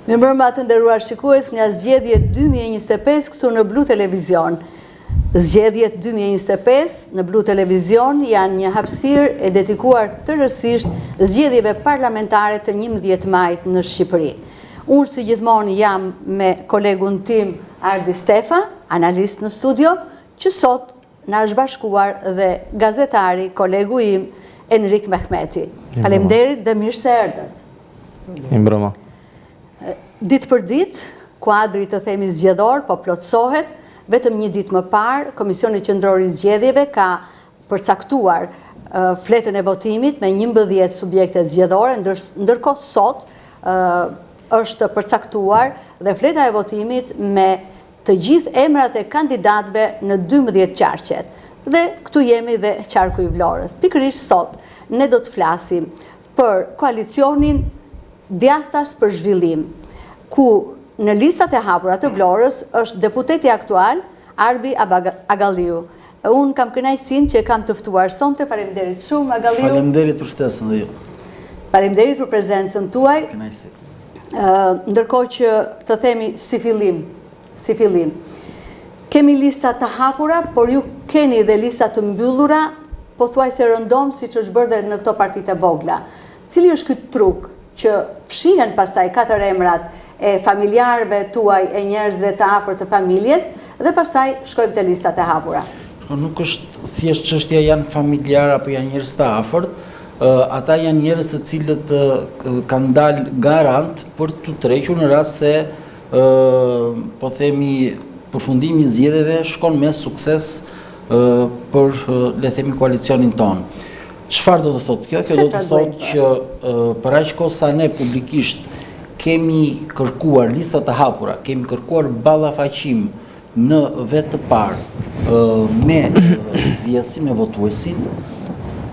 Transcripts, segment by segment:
Mirëmbrëma të nderuar shikues nga zgjedhjet 2025 këtu në Blu Televizion. Zgjedhjet 2025 në Blu Televizion janë një hapësirë e dedikuar tërësisht zgjedhjeve parlamentare të 11 majit në Shqipëri. Unë si gjithmonë jam me kolegun tim Ardi Stefa, analist në studio, që sot na është bashkuar dhe gazetari, kolegu im, Enrik Mehmeti. Faleminderit dhe mirë se erdhët. Mirëmbrëma. Ditë për ditë, kuadri të themi zgjedhor po plotësohet, vetëm një ditë më parë, Komisioni Qendror i Zgjedhjeve ka përcaktuar fletën e votimit me 11 subjektet zgjedhore, ndërkohë sot është përcaktuar dhe fleta e votimit me të gjithë emrat e kandidatëve në 12 qarqet. Dhe këtu jemi dhe qarku i Vlorës. Pikërisht sot, ne do të flasim për koalicionin Djathtas për Zhvillim, ku në listat e hapura të Vlorës është deputeti aktual Arbi Agalliu. Unë kam kënaqësinë që e kam të ftuar sonte. Faleminderit shumë Agalliu. Faleminderit për ftesën dhe ju. Faleminderit për prezencën tuaj. Kënaqësi. Ndërkohë që të themi si fillim, si fillim. Kemi lista të hapura, por ju keni dhe lista të mbyllura, pothuajse rëndom siç është bërë dhe në këto partitë e vogla. Cili është ky truk që fshihen pastaj katër emrat e familjarëve tuaj e njerëzve të afërt të familjes dhe pastaj shkojmë te listat e hapura? Shiko, nuk është thjesht çështja janë familjarë apo janë njerëz të afërt, ata janë njerëz të cilët kanë dalë garant për t'u tërhequr në rast se po themi përfundimi i zgjedhjeve shkon me sukses për le të themi koalicionin tonë. Çfarë do të thotë kjo? Kjo do të thotë që për aq kohë sa ne publikisht kemi kërkuar lista të hapura, kemi kërkuar ballafaqim në vetë të parë me zgjedhësin, me votuesin,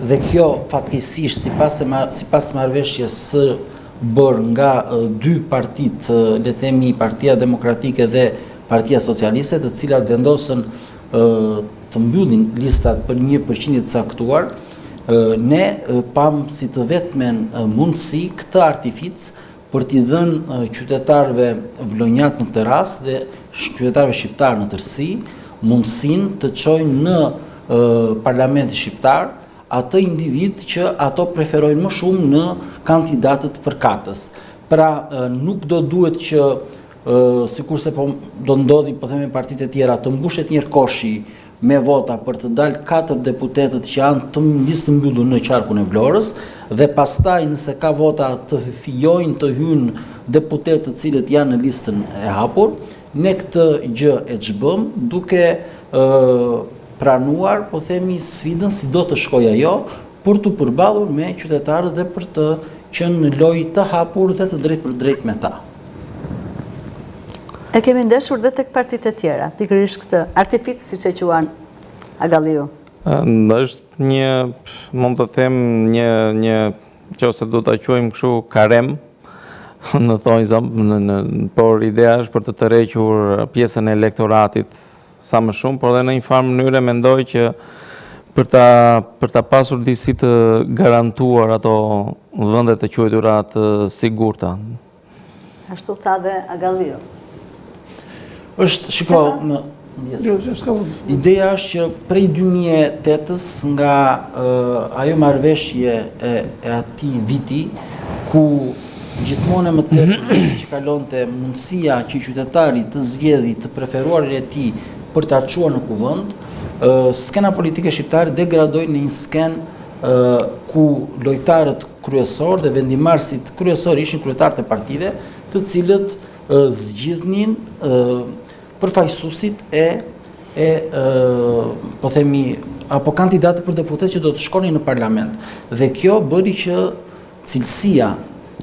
dhe kjo fatkeqësisht sipas sipas marrëveshjes së bërë nga dy partitë, le të themi Partia Demokratike dhe Partia Socialiste, të cilat vendosën të mbyllin listat për një përqindje të caktuar, ne pamë si të vetmen mundësi këtë artificë për t'i dhënë qytetarëve vlonjatë në këtë rast dhe qytetarëve shqiptarë në tërësi, mundësinë të çojnë në parlamentin shqiptar atë individ që ato preferojnë më shumë në kandidatët përkatës. Pra, nuk do duhet që sikurse po do ndodhi po themi partitë e tjera të mbushet një koshi me vota për të dalë katër deputetët që janë të listë të mbyllur në qarkun e Vlorës dhe pastaj nëse ka vota të fijojnë të hyjnë deputetë të cilët janë në listën e hapur, ne këtë gjë e ç'bëmë duke pranuar, po themi sfidën si do të shkojë ajo, për t'u përballur me qytetarët dhe për të qenë në lojë të hapur dhe të drejtpërdrejtë me ta. E kemi ndeshur dhe tek partitë e tjera, pikërisht këtë artificë siç e quan Agalliu. Është një, mund të them, një, një, qoftë se do ta quajmë kështu karem, në thonjëza, në, në, por ideja është për të tërhequr pjesën e elektoratit sa më shumë, por dhe në një farë mënyre mendoj që për ta për ta pasur disi të garantuar ato vende të quajtura të sigurta. Ashtu tha dhe Agalliu. Është, shiko, në Jo, Ideja është që prej 2008-ës nga ajo marrëveshje e, e atij viti, ku gjithmonë e më tepër që kalonte mundësia që qytetari të zgjedhë të preferuarin e tij për ta çuar në kuvend, skena politike shqiptare degradoi në një skenë ku lojtarët kryesorë dhe vendimmarrësit kryesorë ishin kryetarët e partive, të cilët zgjidhnin përfaqësuesit e e po themi apo kandidatët për deputetë që do të shkonin në parlament. Dhe kjo bëri që cilësia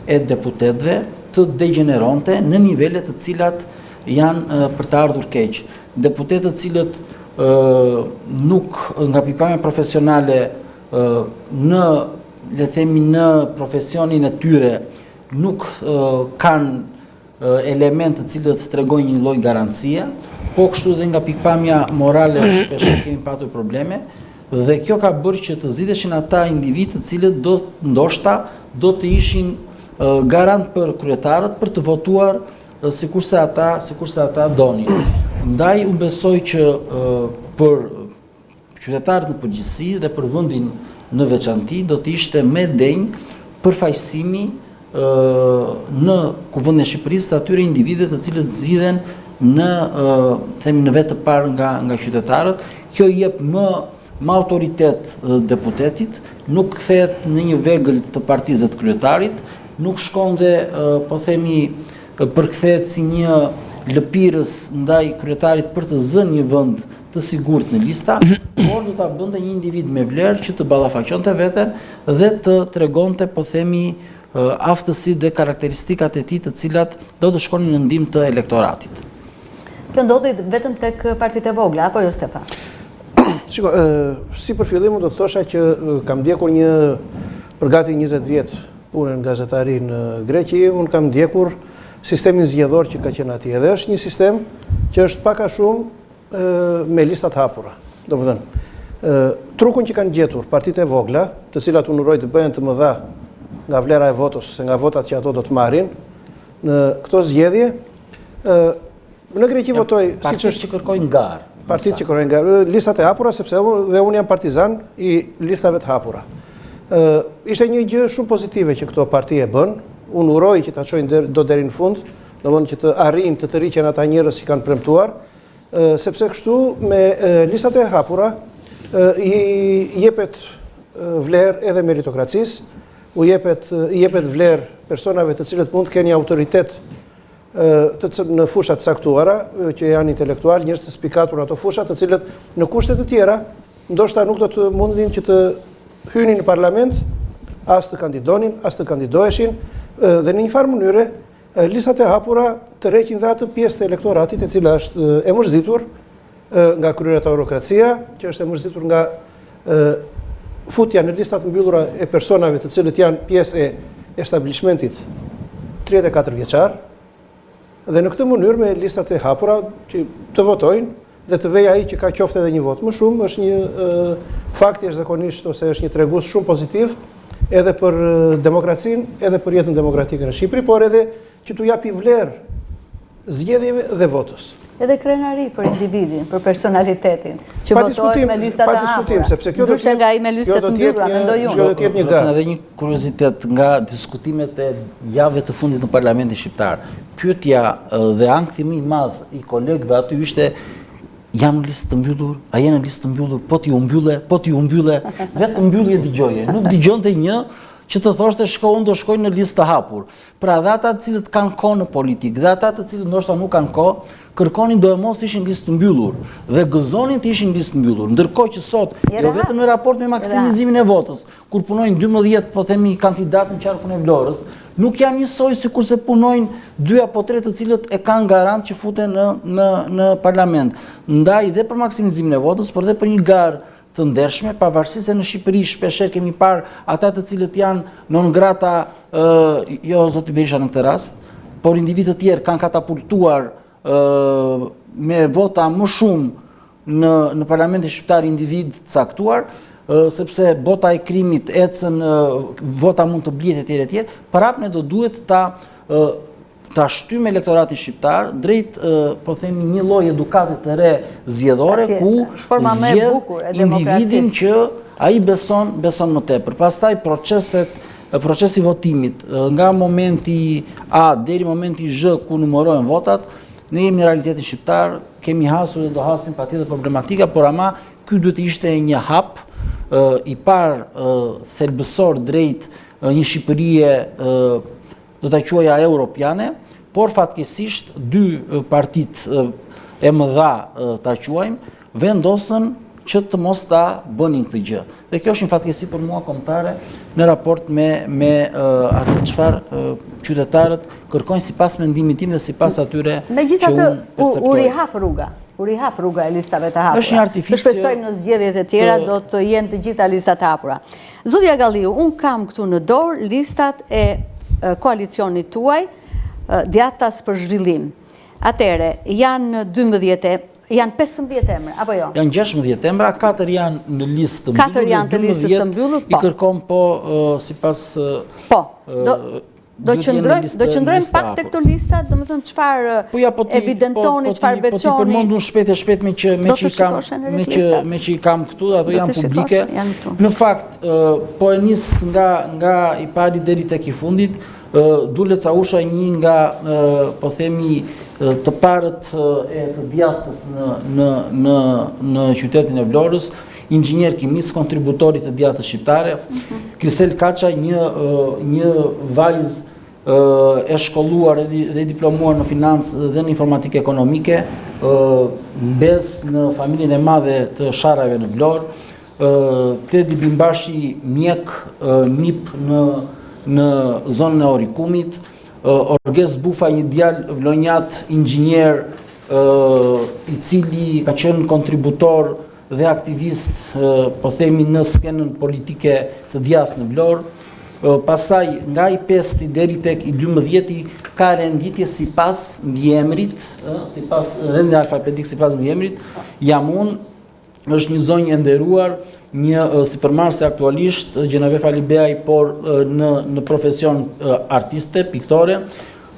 e deputetëve të degjeneronte në nivele të cilat janë për të ardhur keq. Deputetët të cilët nuk nga pikëpamja profesionale në le të themi në profesionin e tyre nuk kanë elementë të cilët tregojnë një lloj garancie, po kështu dhe nga pikëpamja morale shpesh kemi patur probleme dhe kjo ka bërë që të zgjidheshin ata individë të cilët do ndoshta do të ishin garant për kryetarët për të votuar sikurse ata, sikurse ata donin. Ndaj unë besoj që për qytetarët në përgjithësi dhe për vendin në veçanti do të ishte më e denjë përfaqësimi në Kuvendin e Shqipërisë të atyre individëve të cilët zgjidhen në themi në vetë të parë nga nga qytetarët. Kjo i jep më më autoritet deputetit, nuk kthehet në një vegël të partisë dhe të kryetarit, nuk shkon dhe po themi përkthehet si një lëpirës ndaj kryetarit për të zënë një vend të sigurt në lista, por do ta bënte një individ me vlerë që të ballafaqonte veten dhe të tregonte, po themi, aftësitë dhe karakteristikat e tij të cilat do të shkonin në ndihmë të elektoratit. Kjo ndodhi vetëm tek partitë e vogla, apo jo Stefan? Shiko, si për fillim do të thosha që kam ndjekur një për gati 20 vjet punën në gazetari në Greqi, unë kam ndjekur sistemin zgjedhor që ka qenë atje. Dhe është një sistem që është pak a shumë me lista të hapura. Domethënë, trukun që kanë gjetur partitë e vogla, të cilat unë uroj të bëhen të mëdha nga vlera e votës, ose nga votat që ato do të marrin, në këto zgjedhje, në Greqi votoj... Partitë që kërkojnë garë. Partitë që kërkojnë garë, listat e hapura, sepse dhe unë jam partizan i listave të hapura. Ishte një gjë shumë pozitive që këto parti e bënë, unë uroj që ta çojnë do deri në fund, domethënë që të arrijnë të tërhiqen ata njerëz që kanë premtuar, sepse kështu me listat e hapura i jepet vlerë edhe meritokracisë, u jepet i jepet vlerë personave të cilët mund të kenë një autoritet të në fusha të caktuara, që janë intelektualë, njerëz të spikatur në ato fusha, të cilët në kushte të tjera ndoshta nuk do të mundnin që të hynin në parlament, as të kandidonin, as të kandidoheshin, dhe në një farë mënyre Listat e hapura tërheqin dhe atë pjesë të elektoratit e cila është e mërzitur nga kryetarokracia, që është e mërzitur nga futja në listat e mbyllura e personave të cilët janë pjesë e establishmentit 34 vjeçar, dhe në këtë mënyrë me listat e hapura që të votojnë dhe të vejë ai që ka qoftë edhe një votë më shumë, është një fakt jashtëzakonisht ose është një tregues shumë pozitiv edhe për demokracinë, edhe për jetën demokratike në Shqipëri, por edhe që t'u japi vlerë zgjedhjeve dhe votës. Edhe krenari për individin, për personalitetin, që votohet me lista të hapura. Pa diskutim, sepse kjo do të jetë nga ai me lista të mbyllura, mendoj unë. Kjo do të jetë një garë. Edhe një kuriozitet nga diskutimet e javëve të fundit në Parlamentin shqiptar. Pyetja dhe ankthi më i madh i kolegëve aty ishte jam në listë të mbyllur, a je në listë të mbyllur, po ti u mbylle, po ti u mbylle, vetëm mbyllje dëgjoje, nuk dëgjonte një që të thoshte shko unë do shkoj në listë të hapur. Pra dhe ata të cilët kanë kohë në politikë, dhe ata të cilët ndoshta nuk kanë kohë, kërkonin doemos të ishin në listë të mbyllur dhe gëzonin të ishin në listë të mbyllur. Ndërkohë që sot, jo vetëm në raport me maksimizimin e votës, kur punojnë 12, po themi, kandidatë në qarkun e Vlorës, nuk janë njësoj sikurse punojnë 2 apo 3 të cilët e kanë garant që futen në në në parlament. Ndaj dhe për maksimizimin e votës, por dhe për një garë të ndershme, pavarësisht se në Shqipëri shpeshherë kemi parë ata të cilët janë non grata, ë jo zoti Berisha në këtë rast, por individë të tjerë kanë katapultuar ë me vota më shumë në në parlamentin shqiptar individë të caktuar, sepse bota e krimit ecën, vota mund të blihet etj etj, prapë ne do duhet ta ta shtyjmë elektoratin shqiptar drejt po themi një lloj edukate të re zgjedhore ku zgjedh individin që ai beson beson më tepër. Pastaj proceset procesi i votimit nga momenti A deri momenti Zh ku numërohen votat, ne jemi në realitetin shqiptar, Kemi hasur dhe do hasim patjetër problematika, por ama ky duhet të ishte një hap i parë thelbësor drejt një Shqipërie do ta quaja europiane, por fatkeqësisht dy partitë e mëdha ta quajmë vendosën që të mos ta bënin këtë gjë. Dhe kjo është një fatkeqësi për mua kombëtare në raport me me atë çfarë qytetarët kërkojnë sipas mendimit tim dhe sipas atyre që unë perceptoj. U rihap rruga, u rihap rruga e listave të hapura. Është një artificë. Të shpresojmë në zgjedhjet e tjera do të jenë të gjitha listat të hapura. Zoti Agalliu, unë kam këtu në dorë listat e koalicionit tuaj, djathtas për zhvillim. Atëherë, janë 12 Janë 15 emra, apo jo? Janë 16 emra, 4 janë në listë të mbyllur, 4 janë të listës së mbyllur, po. I kërkon po sipas Po. Do qëndrojmë, do qëndrojmë pak te këto lista, domethënë çfarë po ja, po ti, evidentoni, po, po çfarë veçoni. Po t'i përmend unë shpejt e shpejt meqë meqë i kam meqë meqë i kam këtu, ato janë publike. Në fakt, po e nis nga nga i pari deri tek i fundit, Dule Causha një nga po themi të parët e të djathtës në në në në qytetin e Vlorës, inxhinier kimist, kontributor i të djathtës shqiptare, mhm. Krisel Kaça, një, një vajzë e shkolluar dhe e diplomuar në financë dhe në informatikë ekonomike, mbesë në familjen e madhe të Sharajve në Vlorë, Tedi Bimbashi, mjek, nip në, në zonën e Orikumit, Orges Bufa, një djalë vlonjat, inxhinier, i cili ka qenë kontributor dhe aktivist, po themi në skenën politike të djathtë në Vlorë. Pastaj nga i pesti deri tek i 12-ti ka renditje sipas mbiemrit, sipas rendit alfabetik sipas mbiemrit, jam unë është një zonjë e nderuar, një sipërmarrëse aktualisht, Gjenovef Alibeaj, por në në profesion artiste, piktore,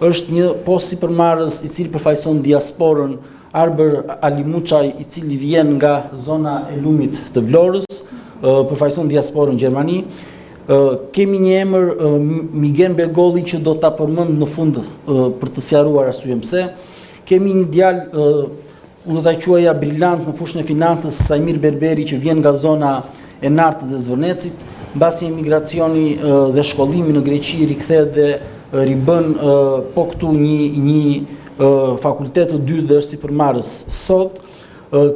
është një po sipërmarrës i cili përfaqëson diasporën Arbër Alimuçaj, i cili vjen nga zona e lumit të Vlorës, përfaqëson diasporën në Gjermani. Kemi një emër Migen Begolli që do ta përmend në fund për të sqaruar arsyen pse. Kemi një djalë unë do ta quaja brilant në fushën e financës Saimir Berberi që vjen nga zona e Nartës dhe Zvërnecit, mbas një emigracioni dhe shkollimi në Greqi rikthehet dhe ribën po këtu një një fakultet të dytë dhe është sipërmarrës sot.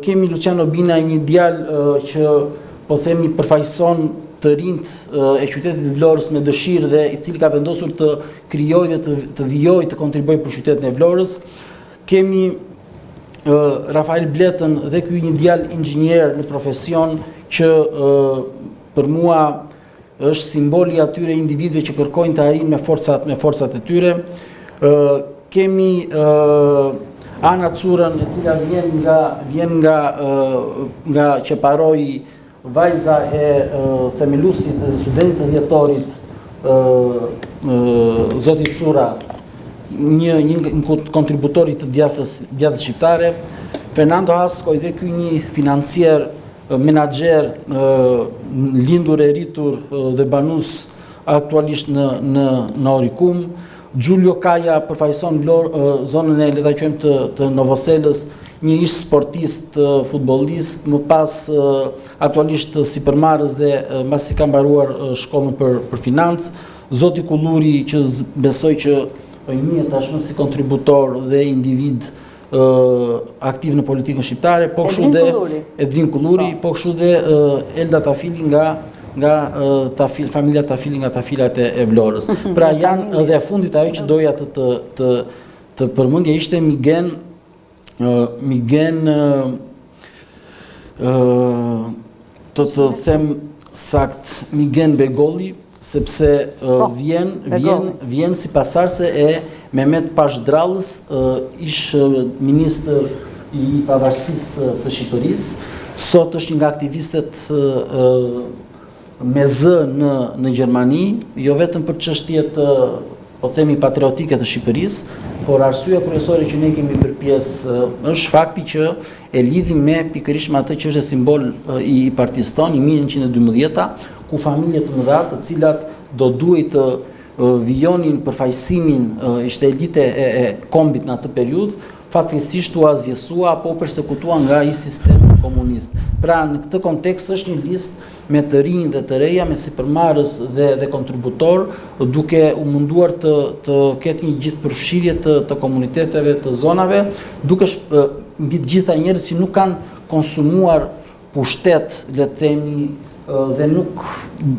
Kemi Luciano Bina, një djalë që po themi përfaqëson të rinjtë e qytetit të Vlorës me dëshirë dhe i cili ka vendosur të krijojë dhe të, të vijojë të kontribuojë për qytetin e Vlorës. Kemi Rafael Bletën dhe ky një djalë inxhinier në profesion që për mua është simboli i atyre individëve që kërkojnë të arrijnë me forcat me forcat e tyre. Ë kemi ë Ana Curën e cila vjen nga vjen nga nga Qeparoi vajza e themeluesit dhe studentit të dhjetorit ë zoti Cura një një kontributor i të djathtës djathtës shqiptare Fernando Haskoj dhe ky një financier menaxher lindur e rritur dhe banues aktualisht në në në Orikum. Xhulio Kaja përfaqëson Vlorë zonën e le ta quajmë të të Novoselës, një ish sportist, futbollist, më pas aktualisht sipërmarrës dhe mbasi ka mbaruar shkollën për për financë. Zoti Kulluri që besoj që njihet tashmë si kontributor dhe individ aktiv në politikën shqiptare, po kështu dhe Edvin Kulluri, po, po kështu dhe Elda Tafili nga nga Tafil, familja Tafili nga Tafilat e, e Vlorës. Pra janë edhe e fundit ajo që doja të të të të përmendja ishte Migen Migen të të them sakt Migen Begolli, sepse po, vjen vjen vjen si pasardhëse e Mehmet Pashë Drallës, ish ministër i pavarësisë së Shqipërisë, sot është një nga aktivistët me zë në në Gjermani, jo vetëm për çështjet po themi patriotike të Shqipërisë, por arsyeja kryesore që ne kemi bërë pjesë është fakti që e lidhim me pikërisht me atë që është simbol i partisë tonë, 1912-a, ku familje të mëdha të cilat do duhej të vijonin përfaqësimin, ishte elite e, e kombit në atë periudhë, fatkeqësisht u asgjësua apo u persekutua nga ai sistem komunist. Pra në këtë kontekst është një listë me të rinj dhe të reja, me sipërmarrës dhe dhe kontributorë, duke u munduar të të ketë një gjithëpërfshirje të të komuniteteve, të zonave, duke mbi të gjitha njerëz që nuk kanë konsumuar pushtet, le të themi, dhe nuk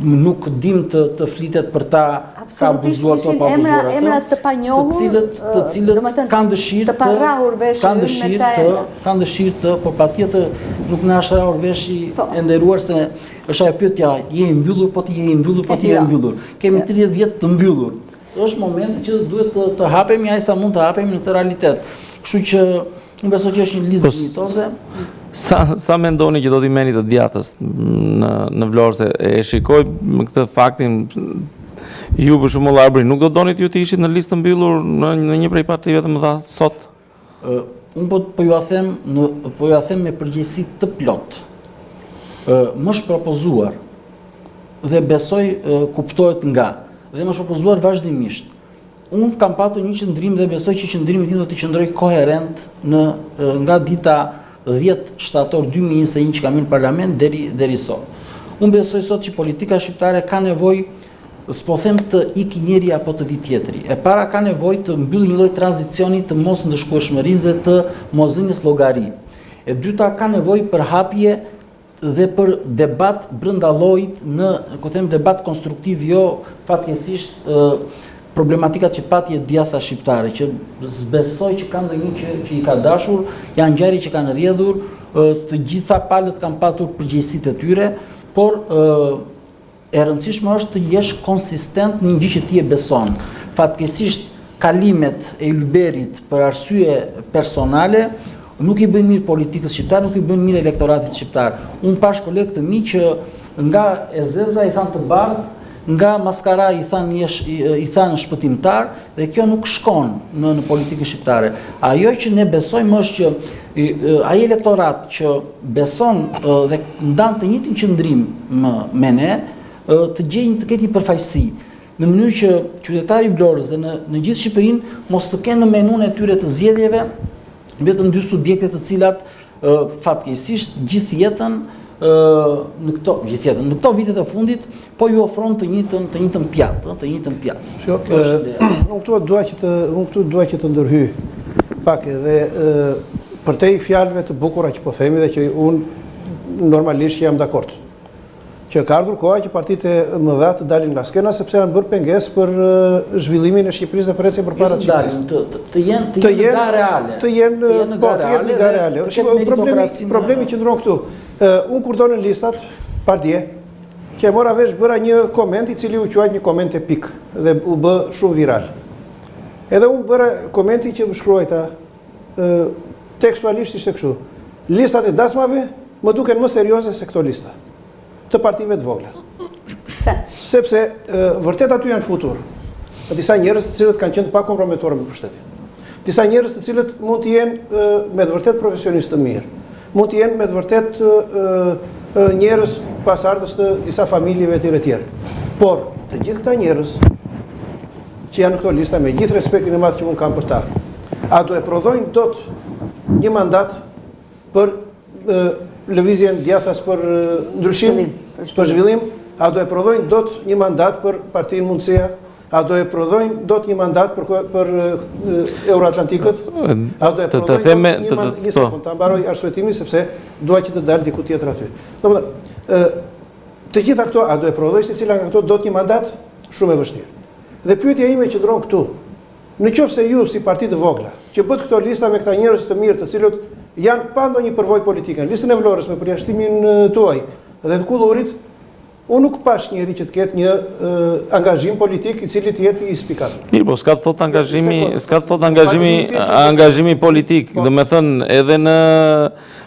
nuk dim të të flitet për ta ka abuzuar apo pa abuzuar atë. Emra të panjohur, të cilët të cilët kanë dëshirë të parrahur veshi kanë dëshirë të kanë dëshirë të, po patjetër nuk na është rrahur veshi po. e nderuar se është ajo pyetja, je i mbyllur, po ti je i mbyllur, po ti je i jo. mbyllur. Kemi 30 vjet të mbyllur. Është momenti që duhet të, të hapemi aq sa mund të hapemi në këtë realitet. Kështu që unë besoj që është një listë po, dinjitoze. Sa sa mendoni që do t'i merrni të djathtës në në Vlorë se e shikoj me këtë faktin. Ju për shembull Arbri, nuk do donit ju të ishit në listë të mbyllur në në një prej partive të mëdha sot? Ë unë po po jua them në po jua them me përgjegjësi të plotë. Ë më është propozuar dhe besoj kuptohet nga dhe më është propozuar vazhdimisht. Unë kam patur një qëndrim dhe besoj që qëndrimi tim do të qëndrojë koherent në nga dita 10 shtator 2021 që kam hyrë në parlament deri deri sot. Unë besoj sot që politika shqiptare ka nevojë s'po them të iki njëri apo të vijë tjetri. E para ka nevojë të mbyllë një lloj tranzicioni të mos ndëshkueshmërisë dhe të mosdhënies llogari. E dyta ka nevojë për hapje dhe për debat brenda llojit në, ku them debat konstruktiv, jo fatkeqësisht problematikat që pati e djathta shqiptare, që s'besoj që ka ndonjë që, që i ka dashur, janë ngjarje që kanë rrjedhur, të gjitha palët kanë patur përgjegjësitë e tyre, por E rëndësishme është të jesh konsistent në një gjë që ti e beson. Fatkeqësisht kalimet e Ylberit për arsye personale nuk i bëjnë mirë politikës shqiptare, nuk i bëjnë mirë elektoratit shqiptar. Unë pashë kolegë të mi që nga e zeza i thanë të bardhë, nga maskara i thanë jesh, i thanë shpëtimtar dhe kjo nuk shkon në në politikën shqiptare. Ajo që ne besojmë është që ai elektorat që beson dhe ndan të njëjtin qëndrim me ne, të gjejë të ketë një përfaqësi në mënyrë që qytetari i Vlorës dhe në në gjithë Shqipërinë mos të kenë në menunë e tyre të zgjedhjeve vetëm dy subjekte të cilat fatkeqësisht gjithë jetën në këto gjithë jetën në këto vitet e fundit po ju ofron të njëjtën të njëjtën pjatë, të njëjtën pjatë. Shiko, unë këtu dua që të unë këtu dua që të ndërhyj pak edhe përtej fjalëve të bukura që po themi dhe që unë normalisht që jam dakord. Që ka ardhur koha që partitë e mëdha të dalin nga skena sepse janë bërë pengesë për zhvillimin e Shqipërisë dhe për ecjen përpara të Shqipërisë. Të, të, të jenë të jenë në garë reale. Të jenë të jenë në po, garë reale. Të jenë në garë reale. Problemi problemi qëndron këtu. Unë kur dolën listat pardje, që e mora vesh bëra një koment i cili u quajt një koment epik dhe u bë shumë viral. Edhe unë bëra komenti që shkruajta tekstualisht ishte kështu. Listat e dasmave më duken më serioze se këto lista të partive të vogla. Pse? Sepse vërtet aty janë futur disa njerëz të cilët kanë qenë të pakomprometuar me pushtetin. Disa njerëz të cilët mund të jenë me të vërtetë profesionistë të mirë, mund të jenë me të vërtetë njerëz pasardhës të disa familjeve etj etj. Por të gjithë këta njerëz që janë në këto lista me gjithë respektin e madh që unë kam për ta, a do e prodhojnë dot një mandat për lëvizjen djathtas për ndryshim, për zhvillim, a do e prodhojnë dot një mandat për partinë Mundësia, a do e prodhojnë dot një mandat për për euroatlantikët, a do e prodhojnë dot një mandat, një sekundë, ta mbaroj arsyetimin sepse dua që të dal diku tjetër aty. Domethënë, të gjitha këto, a do e prodhojë secila nga këto dot një mandat? Shumë e vështirë. Dhe pyetja ime qëndron këtu. Në qoftë se ju si parti të vogla, që bëtë këto lista me këta njerëz të mirë, të cilët janë pa ndonjë përvojë politike, në listën e Vlorës me përjashtimin tuaj dhe të Kullurit, unë nuk pashë njeri që të ketë një angazhim politik i cili të jetë i spikatur. Mirë, po s'ka të thotë angazhimi, s'ka të thotë angazhimi, angazhimi politik, po. Domethënë edhe në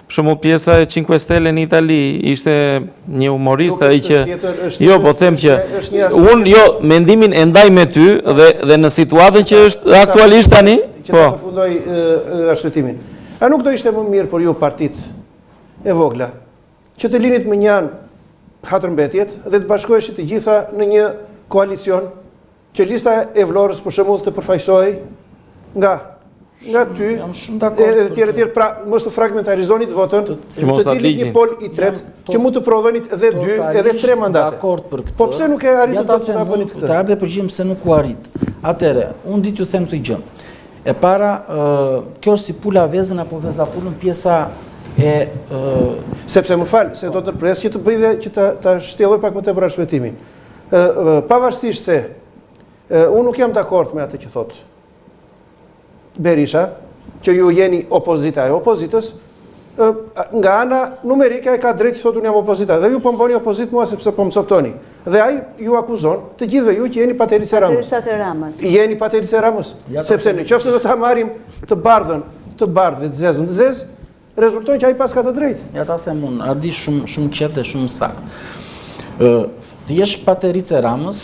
Për shembull pjesa e Cinque Stelle në Itali ishte një humorist ai që jo, po them që unë jo mendimin e ndaj me ty dhe dhe në situatën që është aktualisht tani, që ta po. përfundoj arsyetimin. A nuk do ishte më mirë për ju partitë e vogla që të linit mënjanë hatërmbetjet dhe të bashkoheshit të gjitha në një koalicion Që lista e Vlorës për shembull të përfaqësohej nga nga ty, jam shumë dakord. Edhe të tjerë të tjerë, pra mos të fragmentarizonit votën, që mos të dilit një pol i tretë, që mund të prodhonit edhe dy, edhe tre mandate. Dakord për këtë. Po pse nuk e arritët dot ta bënit këtë? Ta jap dhe përgjigjen pse nuk u arrit. Atëherë, unë di t'ju them këtë gjë. E para, kjo është si pula vezën apo veza pulën pjesa e sepse më fal, se do të ndërpres që të bëj dhe që ta ta shtjelloj pak më tepër arsyetimin. Pavarësisht se unë nuk jam dakord me atë që thotë Berisha, që ju jeni opozita e opozitës, nga ana numerike e ka drejtë thotë unë jam opozita dhe ju po më bëni opozitë mua sepse po më coptoni. Dhe ai ju akuzon të gjithëve ju që jeni patericë e Ramës. Patericat e Ramës. Jeni patericë e Ramës, sepse në qoftë se do ta marrim të bardhën, të bardhë dhe të zezën të zezë, Rezulton që ai paska të drejtë. Ja ta them unë, Ardi shumë shumë qetë dhe shumë saktë. Ë, të jesh patericë e Ramës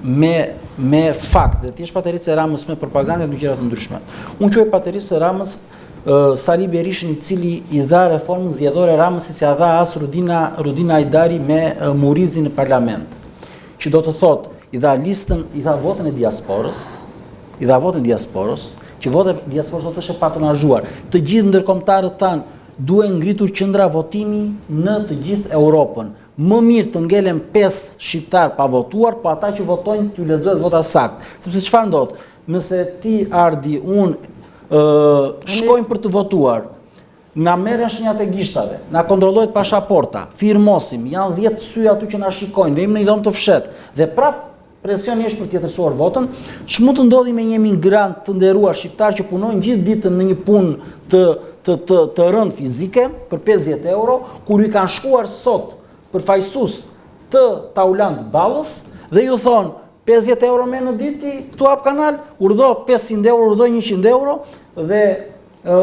me me fakt dhe të jesh patericë e Ramës me propagandë janë dy gjëra të ndryshme. Unë quaj patericë të Ramës Sali Berishën i cili i dha reformën zgjedhore Ramës siç ia dha as Rudina Rudina Hajdari me Murrizin në parlament. Që do të thotë, i dha listën, i dha votën e diasporës, i dha votën e diasporës, që vota e diasporës sot është e patronazhuar. Të gjithë ndërkombëtarët thanë, duhen ngritur qendra votimi në të gjithë Europën. Më mirë të ngelen 5 shqiptarë pa votuar, po ata që votojnë t'ju lexohet vota saktë. Sepse çfarë ndodh? Nëse ti Ardi, unë shkojmë për të votuar, na merren shenjat e gishtave, na kontrollohet pashaporta, firmosim, janë 10 sy aty që na shikojnë, vemi në një dhomë të fshehtë dhe prap presioni është për të tjetërsuar votën, ç'mund të ndodhi me një emigrant të nderuar shqiptar që punon gjithë ditën në një punë të të të të rëndë fizike për 50 euro, kur i kanë shkuar sot përfaqësues të Taulant Ballës dhe ju thonë 50 euro merr në ditë ti, këtu hap kanal, urdhëro 500 euro, urdhëro 100 euro dhe ë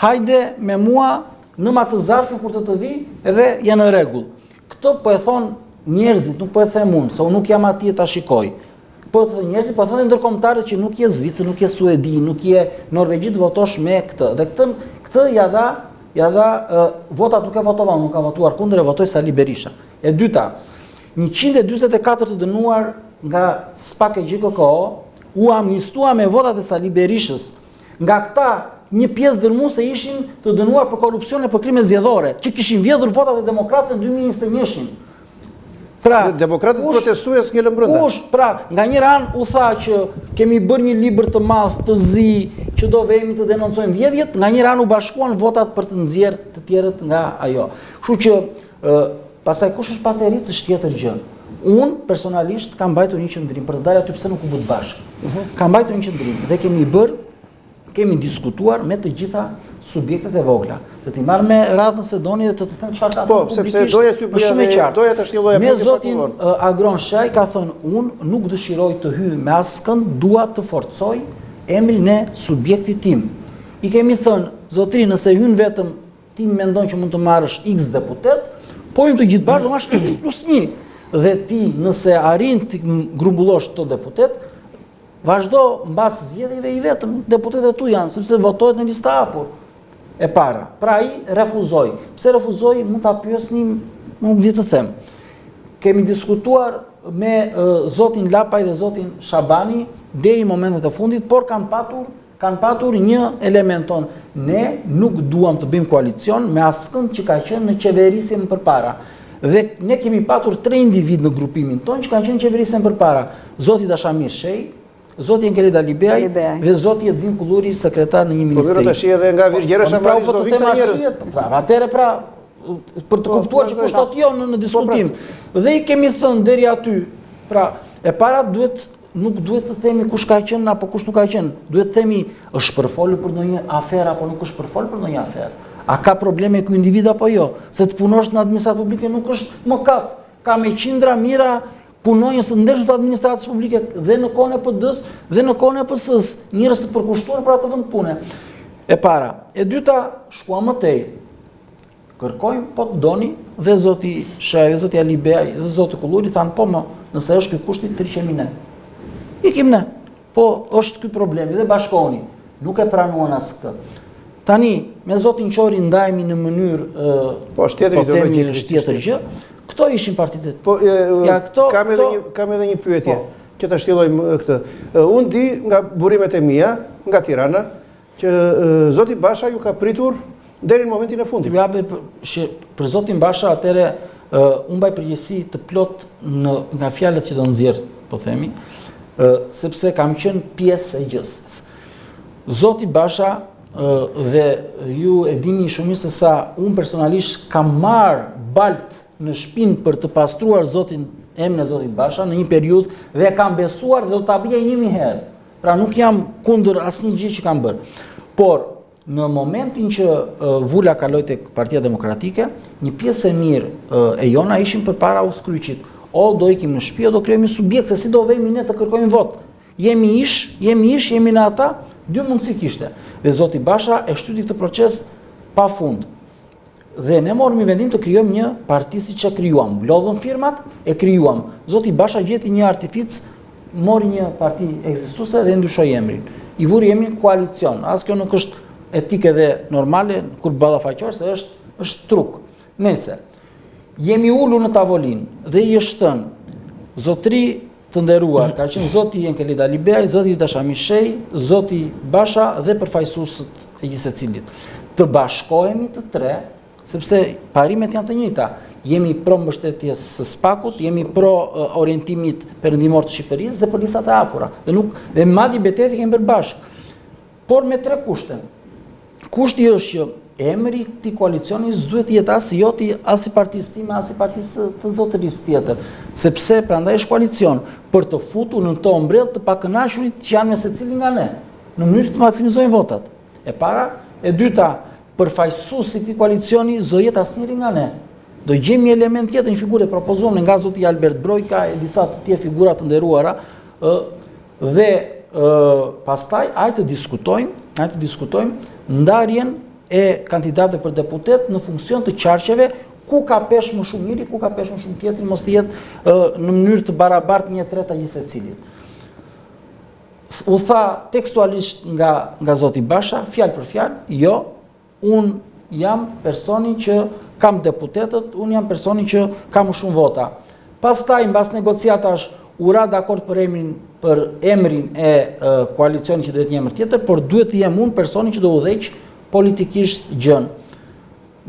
hajde me mua në atë zarfin kur të të vi edhe janë në rregull. Këtë po e thonë njerëzit, nuk po e them unë, se unë nuk jam atje ta shikoj. Po e thonë njerëzit, po e thonë ndërkombëtarët që nuk je Zvicër, nuk je Suedi, nuk je Norvegji të votosh me këtë. Dhe këtë këtë ja dha ja dha votat nuk e votova, nuk ka votuar kundër e votoi Sali Berisha. E dyta, 144 të dënuar nga SPAK e GJKKO u amnistua me votat e Sali Berishës. Nga këta, një pjesë dërmuese ishin të dënuar për korrupsion e për krime zgjedhore, që kishin vjedhur votat e demokratëve në 2021-shin. Pra, demokratët protestues ngelën brenda. Kush, pra, nga njëra anë u tha që kemi bërë një libër të madh të zi që do vemi të denoncojmë vjedhjet, nga njëra anë u bashkuan votat për të nxjerrë të tjerët nga ajo. Kështu që Pastaj kush është patericë është tjetër gjë. Unë personalisht kam mbajtur një qëndrim për të dalë aty pse nuk u bëtë bashkë. Uh mhm. -huh. Kam mbajtur një qëndrim dhe kemi bërë kemi diskutuar me të gjitha subjektet e vogla. Të t'i marr me radhë nëse doni dhe të të them çfarë ka po, thënë publikisht. Po, sepse doja t'ju bëja shumë e qartë. Doja të shtjelloja me zotin uh, Agron Shehaj ka thënë unë nuk dëshiroj të hyj me askënd, dua të forcoj emrin e subjektit tim. I kemi thënë, zotri, nëse hyn vetëm Ti mendon që mund të marrësh X deputet, po hyjmë të gjithë bashkë do marrësh X plus 1. Dhe ti nëse arrin të grumbullosh këto deputet, vazhdo mbas zgjedhjeve i vetëm, deputetët e tu janë, sepse votohet në listë të hapur. E para, pra ai refuzoi. Pse refuzoi, mund ta pyesni, nuk di të them. Kemi diskutuar me zotin Lapaj dhe zotin Shabani deri në momentet e fundit, por kanë patur kanë patur një element tonë. Ne nuk duam të bëjmë koalicion me askënd që ka qenë në qeverisje më përpara. Dhe ne kemi patur tre individë në grupimin tonë që kanë qenë në qeverisje më përpara. Zoti Dashamir Shehi, zoti Enkelejd Alibeaj dhe zoti Edvin Kulluri, sekretar në një po, ministri. Po mirë tash edhe nga Virgjëresha po, pra, po të them arsyet, po, pra, atëherë pra për të po, kuptuar që kush thotë jo në, në diskutim. Dhe i kemi thënë deri aty, pra e para duhet Nuk duhet të themi kush ka qenë apo kush nuk ka qenë. Duhet të themi është përfolur për ndonjë aferë apo nuk është përfolur për ndonjë aferë. A ka probleme ky individ apo jo? Se të punosh në administratë publike nuk është mëkat. Ka me qindra mijëra punonjës të ndershëm të administratës publike dhe në kohën e PD-së dhe në kohën e PS-së, njerëz të përkushtuar për atë vend pune. E para, e dyta, shkuam më tej. Kërkojmë, po të doni, dhe zoti Shehaj, dhe zoti Alibeaj, dhe zoti Kulluri, thanë, po më, nëse është ky kushti, tërhiqemi ne. Ikim ne, po është ky problemi, dhe bashkohuni. Nuk e pranuan as këtë. Tani, me zotin Qori ndajemi në mënyrë, po, është tjetër po themi, është tjetër gjë, këto ishin partitë. Po, ja, këto, kam edhe një, kam edhe një pyetje, po. që ta shtjellojmë këtë. Unë di nga burimet e mia, nga Tirana, Që zoti Basha ju ka pritur deri në momentin e fundit. Ja, për, për zotin Basha atëherë unë mbaj përgjegjësi të plotë në nga fjalët që do nxjerr, po themi, sepse kam qenë pjesë e gjësë. Zoti Basha dhe ju e dini shumë mirë se sa unë personalisht kam marrë baltë në shpinë për të pastruar zotin emrin e zotit Basha në një periudhë dhe kam besuar dhe do ta bëja një mijë herë. Pra nuk jam kundër asnjë gjë që kam bërë. Por në momentin që vula kaloi tek Partia Demokratike, një pjesë e mirë e jona ishin përpara udhëkryqit. O do ikim në shtëpi, o do krijojmë subjekt, se si do vemi ne të kërkojmë votë. Jemi ish, jemi ish, jemi në ata, dy mundësi kishte. Dhe zoti Basha e shtyti këtë proces pa fund. Dhe ne morëm një vendim të krijojmë një parti siç e krijuam. Mblodhëm firmat, e krijuam. Zoti Basha gjeti një artific, mori një parti ekzistuese dhe ndryshoi emrin. I vuri emrin koalicion. As kjo nuk është etike dhe normale kur ballafaqohesh se është është truk. Nëse jemi ulur në tavolinë dhe i është thënë zotri të nderuar, ka qenë zoti Enkelejd Alibeaj, zoti Dashamir Shehi, zoti Basha dhe përfaqësuesit e gjithsecilit. Të bashkohemi të tre, sepse parimet janë të njëjta. Jemi pro mbështetjes së SPAK-ut, jemi pro orientimit perëndimor të Shqipërisë dhe për listat e hapura. Dhe nuk dhe madje betejat i kemi bërë bashkë. Por me tre kushte. Kushti është që emri i këtij koalicioni s'duhet të jetë as i joti, as i partisë time, as i partisë të zotërisë tjetër, sepse prandaj është koalicion për të futur në këtë ombrellë të pakënaqurit që janë me secilin nga ne, në mënyrë të maksimizojnë votat. E para, e dyta, përfaqësues i këtij koalicioni s'do jetë asnjëri nga ne. Do gjejmë një element tjetër, një figurë e propozuar nga zoti Albert Brojka e disa të tjerë figura të nderuara, ë Dhe pastaj hajt të diskutojmë, hajt të diskutojmë ndarjen e kandidatëve për deputet në funksion të qarqeve ku ka peshë më shumë njëri, ku ka peshë më shumë tjetri, mos të jetë në mënyrë të barabartë një e treta gjithsecilit. U tha tekstualisht nga nga zoti Basha, fjalë për fjalë, jo, Unë jam personi që kam deputetët, unë jam personi që kam më shumë vota. Pastaj mbas negociatash u ra dakord për emrin për emrin e koalicionit që do jetë një emër tjetër, por duhet të jem unë personi që do udhëheq politikisht gjënë.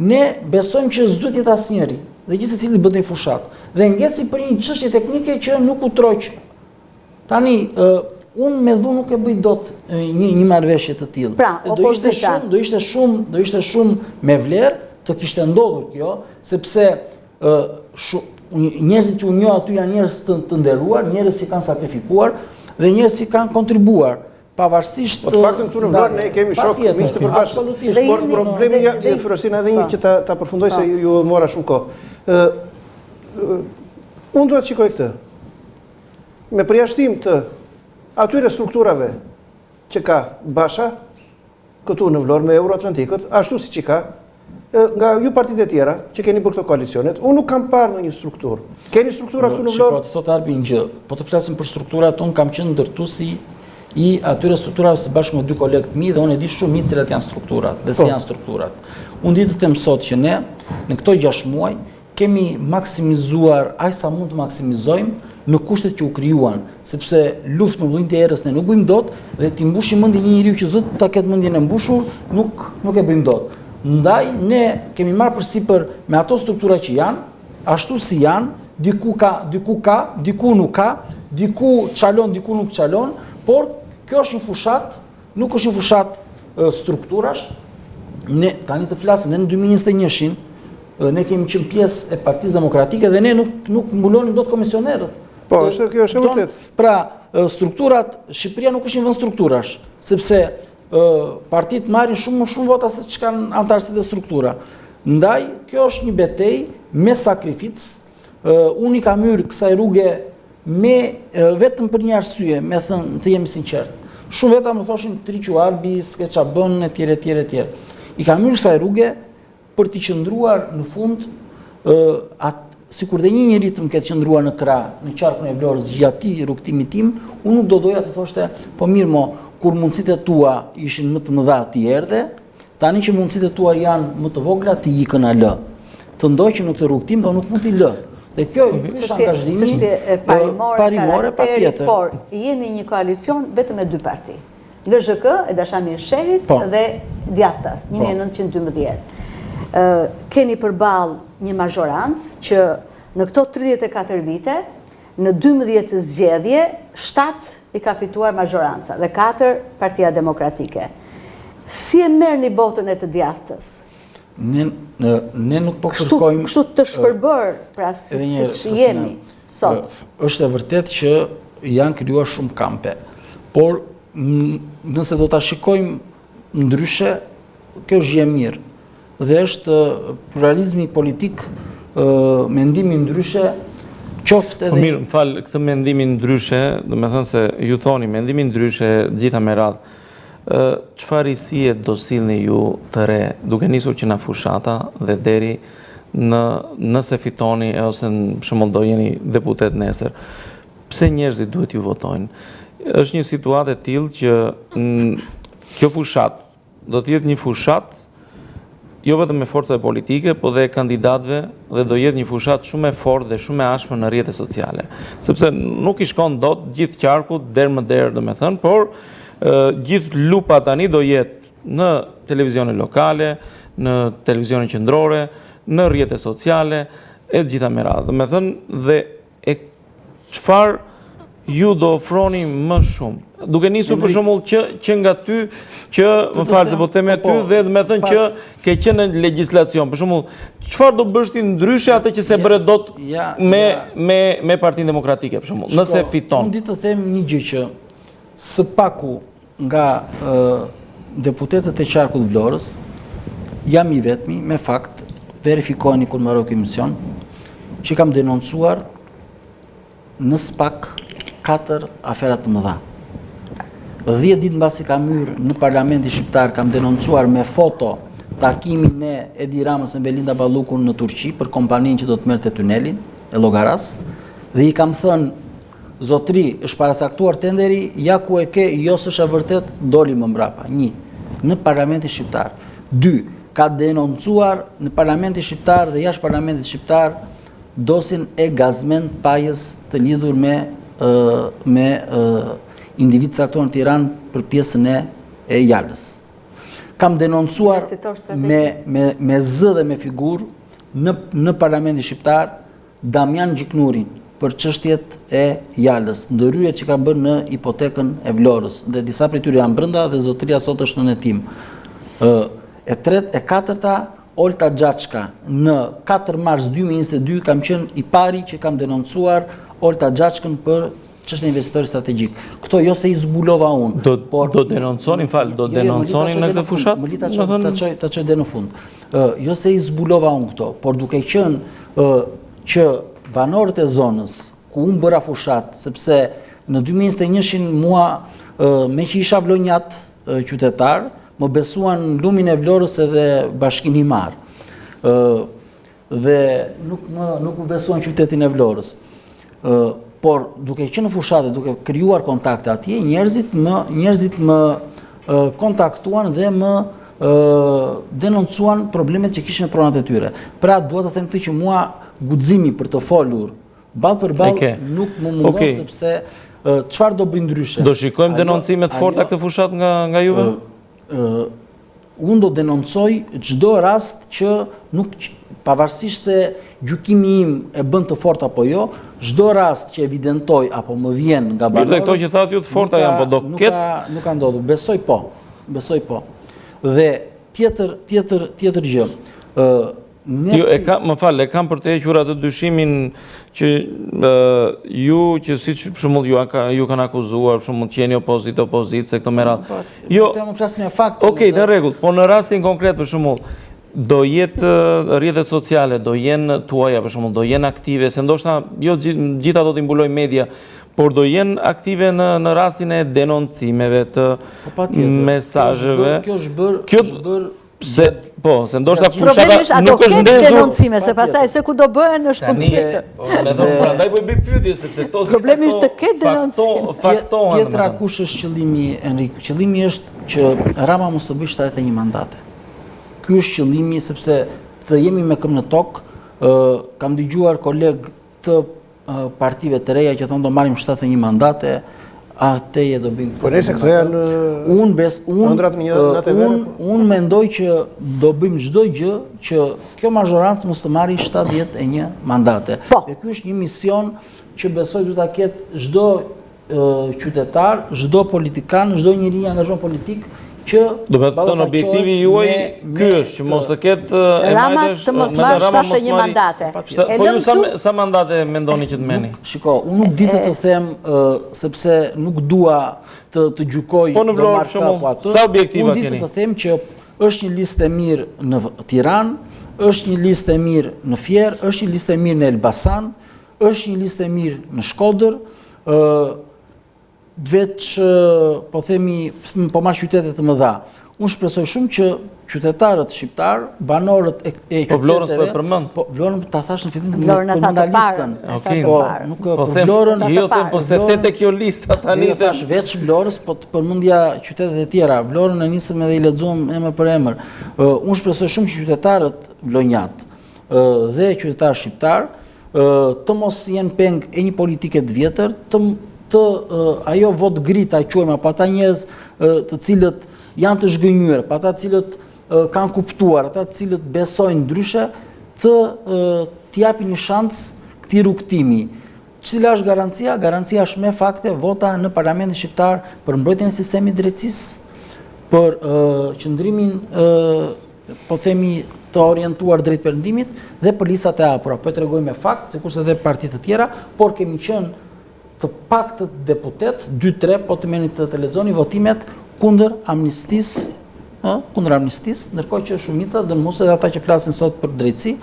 Ne besojmë që s'duhet të jetë asnjëri dhe gjithsecili bënte një fushatë. Dhe ngeci për një çështje teknike që nuk u troq Tani, unë me dhunë nuk e bëj dot një një marrëveshje të tillë. Pra, do ishte shumë, do ishte shumë, do ishte shumë me vlerë të kishte ndodhur kjo, sepse ë njerëzit që unë njoh aty janë njerëz të, të nderuar, njerëz që kanë sakrifikuar dhe njerëz që kanë kontribuar pavarësisht Po të paktën këtu në Vlorë ne kemi shok miq të përbashkët. Absolutisht. Por problemi ja, ja Frosina edhe një po. që ta ta përfundoj se po. ju mora shumë kohë. Ë unë dua të shikoj këtë. Me përjashtim të atyre strukturave që ka Basha këtu në Vlorë me Euroatlantikët, ashtu siç i ka nga ju partitë e tjera që keni bërë këto koalicionet, unë nuk kam parë ndonjë strukturë. Keni struktura këtu në Vlorë? Po të thotë Arbi një gjë, po të flasim për strukturat, unë kam qenë ndërtuesi i atyre strukturave së bashku me dy kolegë të mi dhe unë e di shumë mirë cilat janë strukturat dhe si po. janë strukturat. Unë di të them sot që ne në këto 6 muaj Kemi maksimizuar aq sa mund të maksimizojmë në kushtet që u krijuan, sepse luftë me mullinjtë e erës ne nuk bëjmë dot dhe t'i mbushim mendjen një njeriu që s'do ta ketë mendjen e mbushur, nuk nuk e bëjmë dot. Ndaj ne kemi marrë përsipër me ato struktura që janë, ashtu si janë, diku ka, diku ka, diku nuk ka, diku çalon, diku nuk çalon, por kjo është një fushatë Nuk është një fushatë strukturash. Ne tani të flasim ne në 2021-shin, ne kemi qenë pjesë e Partisë Demokratike dhe ne nuk nuk mbulonim dot komisionerët. Po, është kjo është e vërtetë. Pra, strukturat, Shqipëria nuk është një vend strukturash, sepse partitë marrin shumë më shumë vota se ç'kanë anëtarësi dhe struktura. Ndaj, kjo është një betejë me sakrificë. Unë i kam hyrë kësaj rruge Me vetëm për një arsye, me thënë, të jem i sinqertë. Shumë veta më thoshin tërhiqu Arbi, s'ke ça bën etj etj etj. I kam hyrë kësaj rruge për t'i qëndruar në fund ë at sikur dhe një njeri të më ketë qëndruar në krah në qarkun e Vlorës gjatë atij rrugëtimit tim, unë nuk do doja të thoshte, po mirë mo, kur mundësitë e tua ishin më të mëdha ti erdhe, Tani që mundësitë e tua janë më të vogla, ti ikën na lë. Të ndoqëm në këtë rrugëtim, do nuk mund t'i lë. Dhe kjo është angazhimi çështje parimore, parimore patjetër. Por jeni një koalicion vetëm me dy parti. LZHK e Dashamir Shehit po. dhe Djathtas, 1912. Po. Keni përballë një mazhorancë që në këto 34 vite Në 12 zgjedhje, 7 i ka fituar mazhoranca dhe 4 Partia Demokratike. Si e merrni votën e të djathtës? Ne ne nuk po kërkojmë kështu të shpërbërë, pra si siç jemi sot. Është e vërtetë që janë krijuar shumë kampe, por nëse do ta shikojmë ndryshe, kjo është gjë e mirë. Dhe është pluralizmi politik, mendimi ndryshe, qoftë edhe... Po mirë, më fal, këtë mendimi ndryshe, domethënë se ju thoni, mendimi ndryshe, gjitha me radhë. Çfarë risie do sillni ju të re, duke nisur që nga fushata dhe deri në nëse fitoni ose për shembull do jeni deputet nesër. Pse njerëzit duhet t'ju votojnë? Është një situatë e tillë që kjo fushatë do të jetë një fushatë jo vetëm e forcave politike, po dhe e kandidatëve dhe do jetë një fushatë shumë e fortë dhe shumë e ashpër në rrjete sociale. Sepse nuk i shkon dot gjithë qarkut derë më derë, domethënë, por gjithë lupa tani do jetë në televizione lokale, në televizione qendrore, në rrjete sociale, e të gjitha me radhë. Domethënë, dhe E çfarë ju do ofroni më shumë? Duke nisur për shembull që që nga ty që më fal se po them me po, ty dhe domethënë që ke qenë në legjislacion. Për shembull, çfarë do bësh ti ndryshe atë që s'e bëre dot me me me Partinë Demokratike për shembull, nëse fiton. Unë di të them një gjë që së paku Nga deputetët e qarkut Vlorës, jam i vetmi, me fakt, verifikojeni kur mbaroj ky emision, që kam denoncuar në SPAK 4 afera të mëdha. 10 ditë mbasi kam hyrë në Parlamentin Shqiptar, kam denoncuar me foto takimin e Edi Ramës me Belinda Ballukun në Turqi për kompaninë që do të merrte tunelin e Llogarasë dhe i kam thënë Zotri, është paracaktuar tenderi, ja ku e ke, jo s'është e vërtetë, doli më mbrapa. Një, në Parlamentin Shqiptar. Dy, ka denoncuar në Parlamentin Shqiptar dhe jashtë Parlamentit Shqiptar dosjen e Gazmend Pajës të lidhur me me individë të caktuar në Tiranë për pjesën e e Jalës. Kam denoncuar me me me zë dhe me figurë në në Parlamentin Shqiptar Damian Gjiknurin për çështjet e Jalës, ndërhyrjet që ka bërë në hipotekën e Vlorës dhe disa prej tyre janë brenda dhe zotëria sot është nën hetim. Ë e tret, e katërta Olta Xhaçka në 4 mars 2022 kam qenë i pari që kam denoncuar Olta Xhaçkën për çështjen e investitorit strategjik. Këto jo se i zbulova unë, do por do denonconi, fal, do jo, jo, denonconi në këtë fushatë? Më li ta çoj ta çoj ta çoj deri në fund. Ë jo se i zbulova unë këto, por duke qenë ë që banorët e zonës ku unë bëra fushatë, sepse në 2021-shin mua ë meqë isha vlonjat qytetar, më besuan lumin e Vlorës edhe bashkinë Himarë. Ë dhe nuk më nuk më besuan qytetin e Vlorës. Ë por duke qenë në fushatë, duke krijuar kontakte atje, njerëzit më njerëzit më kontaktuan dhe më denoncuan problemet që kishin me pronat e tyre. Pra dua të them këtë që mua guximi për të folur ballë për ballë nuk më mungon okay. sepse çfarë do bëj ndryshe. Do shikojmë denoncime të forta këtë fushatë nga nga juve? Ë unë do denoncoj çdo rast që nuk pavarësisht se gjykimi im e bën të fortë apo jo, çdo rast që evidentoj apo më vjen nga banorët. Mirë, këto që thatë ju të forta janë, po do ketë nuk ka ndodhur. Besoj po. Besoj po. Dhe tjetër tjetër tjetër gjë. Ë Nëse... Jo, e kam, më fal, e kam për të hequr atë dyshimin që e, ju që siç për shembull ju ka, ju kanë akuzuar, për shembull që jeni opozitë, opozitë, se këto me radhë. Po, jo, po më flasim me fakte. Okej, në rregull, po në rastin konkret për shembull, do jetë rrjetet sociale, do jenë tuaja për shembull, do jenë aktive, se ndoshta jo gjitha do t'i mbulojë media, por do jenë aktive në në rastin e denoncimeve të po, mesazheve. Kjo është bërë, kjo është bërë Se, po, se ndoshta fushata nuk është ndezur. Problemi është a do ketë denoncime, se pastaj se ku do bëhen është punë tjetër. Po, me thonë, prandaj po i bëj pyetje, sepse këto Problemi është të ketë denoncime. Faktohen. Tjetra kush është qëllimi, Enrik? Qëllimi është që Rama mos të bëjë 71 mandate. Ky është qëllimi, sepse të jemi me këmbë në tokë, kam dëgjuar kolegë të partive të reja që thonë do marrim 71 mandate, a teje do bëjmë. Po nëse këto janë unë bes unë ëndrrat në një natë vere. Unë unë mendoj që do bëjmë çdo gjë që kjo mazhorancë mos të marrë 71 mandate. Po. Dhe ky është një mision që besoj duhet ta ketë çdo qytetar, çdo politikan, çdo njeri i angazhuar në politikë që Do të thënë objektivi juaj ky është që mos të ketë e Rama të mos marrë 71 mandate. Po ju sa sa mandate mendoni që të merrni? Shiko, unë nuk di të të them sepse nuk dua të të gjykoj po në Vlorë për shembull. Sa objektiva keni? Unë di të të them që është një listë e mirë në Tiranë, është një listë e mirë në Fier, është një listë e mirë në Elbasan, është një listë e mirë në Shkodër, ë. Veç, po themi, po marr qytete të mëdha. Unë shpresoj shumë që qytetarët shqiptarë, banorët e, e qyteteve... Po Vlorën s'po e përmend. Po Vlorën ta thashë në fillim Vlorën e tha të listën. Okej. Po, nuk po, po Vlorën, jo them po se the te kjo lista tani. Jo thashë veç Vlorës, po të përmendja qytetet e tjera. Vlorën e nisëm edhe i lexuam emër për emër. Unë shpresoj shumë që qytetarët vlonjatë dhe qytetarët shqiptarë të mos jenë peng e një politike të vjetër, të të ajo votë gri ta quajmë apo ata njerëz të cilët janë të zhgënjyer, apo ata të cilët kanë kuptuar, ata të cilët besojnë ndryshe, të t'i japin një shans këtij rrugëtimi. Cila është garancia? Garancia është me fakte vota në Parlamentin shqiptar për mbrojtjen e sistemit të drejtësisë, për qëndrimin po themi të orientuar drejt perëndimit dhe për listat e hapura. Po e tregoj me fakt, sikurse edhe parti të tjera, por kemi qenë të paktët deputetë, 2-3, po të merrni të, të lexoni votimet kundër amnistisë, ë, kundër amnistisë, ndërkohë që shumica dërrmuese edhe ata që flasin sot për drejtësi,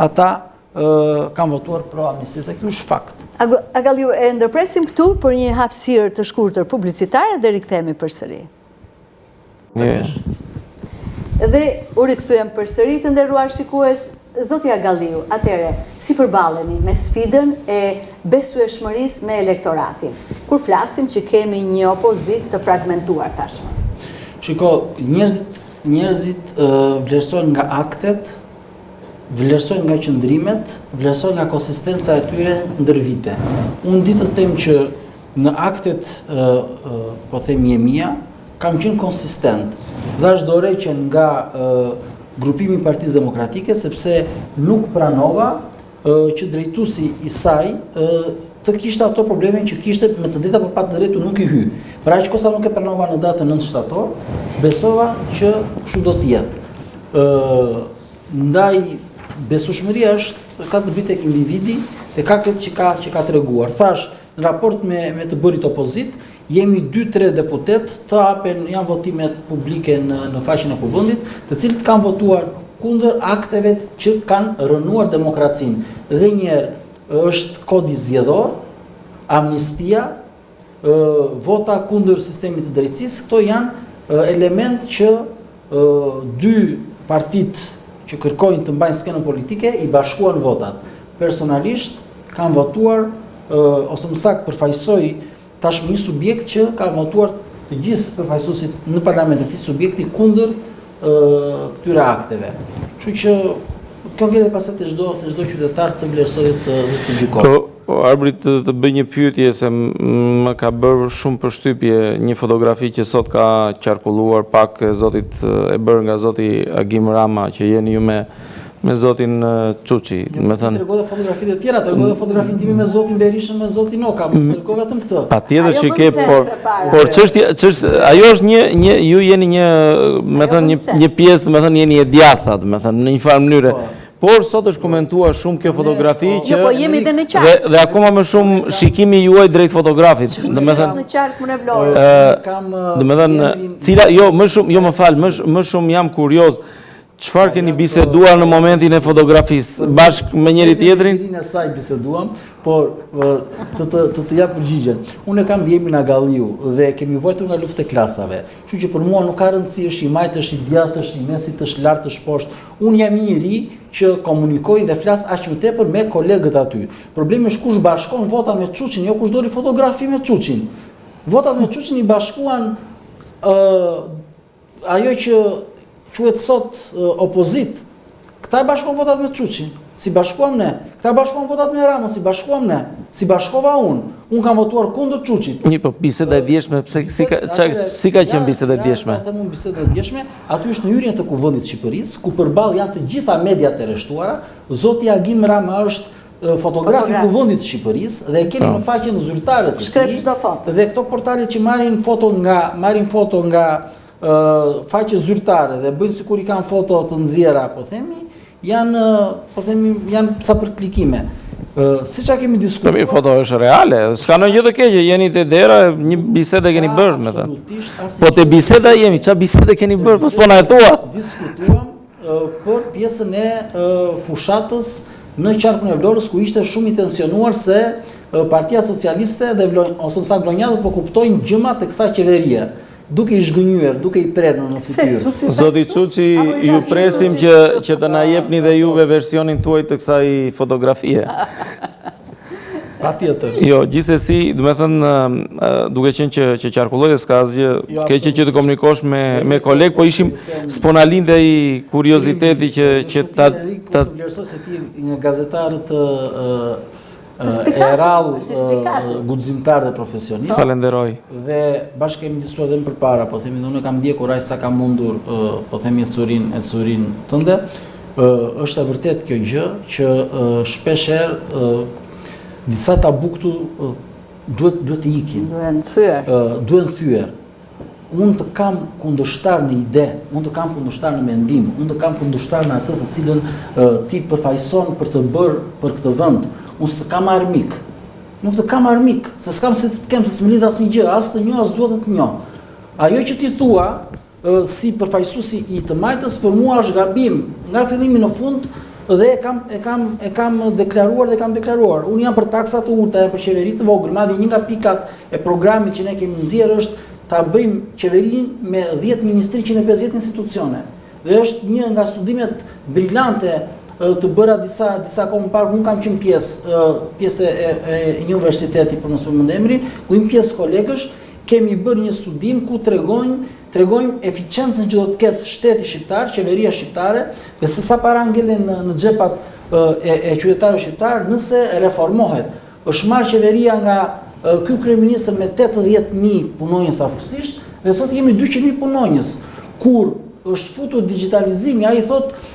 ata ë kanë votuar pro amnistisë, ky është fakt. Agalliu, e ndërpresim këtu për një hapësirë të shkurtër publicitare dhe rikthehemi përsëri. Dhe u rikthyem përsëri të nderuar shikues, zoti Agalliu, atëherë, si përballemi me sfidën e besueshmërisë me elektoratin, kur flasim që kemi një opozitë të fragmentuar tashmë? Shiko, njerëzit, njerëzit vlerësohen nga aktet, vlerësohen nga qëndrimet, vlerësohen nga konsistenca e tyre ndër vite. Unë di të them që Në aktet, po themi e mia, kam qenë konsistent. Dhashë dorëheqjen nga grupimi i Partisë Demokratike sepse nuk pranova që drejtuesi i saj të kishte ato probleme që kishte me të drejtë apo pa të drejtë nuk i hyj. Për aq kohë sa nuk e pranova në datën 9 shtator, besova që kështu do të jetë. Ë ndaj besueshmëria është ka të bëjë tek individi, tek aktet që ka që ka treguar. Thashë, Në raport me me të bërit opozitë, jemi 2-3 deputetë, të hapen janë votimet publike në në faqen e Kuvendit, të cilët kanë votuar kundër akteve që kanë rrënuar demokracinë. Dhe një herë është kodi zgjedhor, amnistia, vota kundër sistemit të drejtësisë, këto janë elementë që dy partitë që kërkojnë të mbajnë skenën politike i bashkuan votat. Personalisht kam votuar ose më saktë përfaqësoj tashmë një subjekt që ka votuar të gjithë përfaqësuesit në parlament të këtij subjekti kundër këtyre akteve. Kështu që kjo ngelet pastaj te çdo te çdo qytetar të vlerësojë të të gjykojë. Po, po Arbri të, të bëj një pyetje se më ka bërë shumë përshtypje një fotografi që sot ka qarkulluar pak e zotit e bërë nga zoti Agim Rama që jeni ju me me zotin Çuçi, jo, me thënë. Tregoj dhe fotografitë e tjera, tregoj dhe fotografinë time me zotin Berishën, me zotin Noka, mos tregoj vetëm këtë. Patjetër që ke, por por çështja, çështja, ajo është një një ju jeni një, me thënë një një pjesë, me thënë jeni e djathta, me thënë në një farë mënyre. Po. Por sot është komentuar shumë kjo fotografi po. që Jo, po jemi dhe në qark. Dhe dhe akoma më shumë shikimi juaj drejt fotografit, domethënë në qarkun e Vlorës. Kam domethënë cila jo më shumë, jo më fal, më më shumë jam kurioz. Çfarë keni biseduar në momentin e fotografisë, bashkë me njëri tjetrin? Në e saj biseduam, por të të të të jap përgjigjen. Unë e kam mbiemrin Agalliu dhe kemi vuajtur nga lufta e klasave. Kështu që për mua nuk ka rëndësi është i majtë, është i djathtë, është i mesit, është lart, është poshtë. Unë jam një njeri që komunikoj dhe flas aq më tepër me kolegët aty. Problemi është kush bashkon vota me Çuçin, jo kush doli fotografi me Çuçin. Votat me Çuçin i bashkuan ë Ajo që quhet sot opozitë, këta e bashkuan votat me Çuçin, s'i bashkuam ne. Këta e bashkuan votat me Ramën, s'i bashkuam ne. S'i bashkova unë. Unë kam votuar kundër Çuçit. Një po biseda e djeshme, pse si ka ça si ka qenë biseda e djeshme? Ja, them unë biseda e djeshme, aty është në hyrje të Kuvendit të Shqipërisë, ku përballë janë të gjitha mediat e rreshtuara. Zoti Agim Rama është fotograf i Kuvendit të Shqipërisë dhe e keni po. në faqen zyrtare të tij. Çdo foto. Dhe këto portale që marrin foto nga marrin foto nga faqe zyrtare dhe bëjnë sikur i kanë foto të nxjerra, po themi, janë po themi janë sa për klikime. Siç e kemi diskutuar. Po mirë, foto është reale, s'ka ndonjë gjë të keqe, jeni te dera, një bisedë keni bërë me të. Po te biseda jemi, ça bisede keni bërë, po s'po na e thua. Diskutuam për pjesën e fushatës në qarkun e Vlorës ku ishte shumë i tensionuar se Partia Socialiste dhe vlon, ose më saktë vlonjatët po kuptojnë gjëmat e kësaj qeverie, duke i zhgënjyer, duke i prerë në fytyrë. Zoti Çuçi, ju presim që që të na jepni dhe juve versionin tuaj të kësaj fotografie. Patjetër. Jo, gjithsesi, domethënë, duke qenë që, që qarkulloi dhe s'ka asgjë, jo, keqe që të komunikosh me, me kolegë, po ishim, s'po na linte ai kurioziteti që, që ta... Ta të vlerësoj se ti një gazetar të e rrallë guximtar dhe profesionist. Falenderoj. Dhe bashkë kemi diskutuar edhe më përpara, po themi dhe unë kam ndjekur aq sa kam mundur, po themi ecurinë, ecurinë tënde. Është e vërtetë kjo gjë që shpeshherë disa tabu këtu duhet duhet të ikin. Duhen thyer. Duhen thyer. Unë të kam kundërshtar në ide, unë të kam kundërshtar në mendim, unë të kam kundërshtar në atë të cilën ti përfaqëson për të bërë për këtë vend. Unë s'të kam armik. Nuk të kam armik, se s'kam si të të kem, se s'më lidh asnjë gjë, as të njoh, as dua të të njoh. Ajo që ti thua, si përfaqësuesi i të majtës për mua është gabim nga fillimi në fund dhe e kam e kam e kam deklaruar dhe kam deklaruar. Unë jam për taksa të ulëta, jam për qeveri të vogël, madje një nga pikat e programit që ne kemi nxjerrë është ta bëjmë qeverinë me 10 ministri 150 institucione. Dhe është një nga studimet brilante të bëra disa disa kohë më parë, unë kam qenë pjesë pjesë e, e, e një universiteti për mos përmend emrin, ku një pjesë kolegësh Kemi bërë një studim ku tregojmë tregojmë eficiencën që do të ketë shteti shqiptar, qeveria shqiptare dhe se sa para ngelen në, në xhepat e, e qytetarëve shqiptarë nëse reformohet. Është marrë qeveria nga ky kryeministër me 80.000 punonjës afërsisht dhe sot jemi 200.000 punonjës. Kur është futur digjitalizimi, ai thotë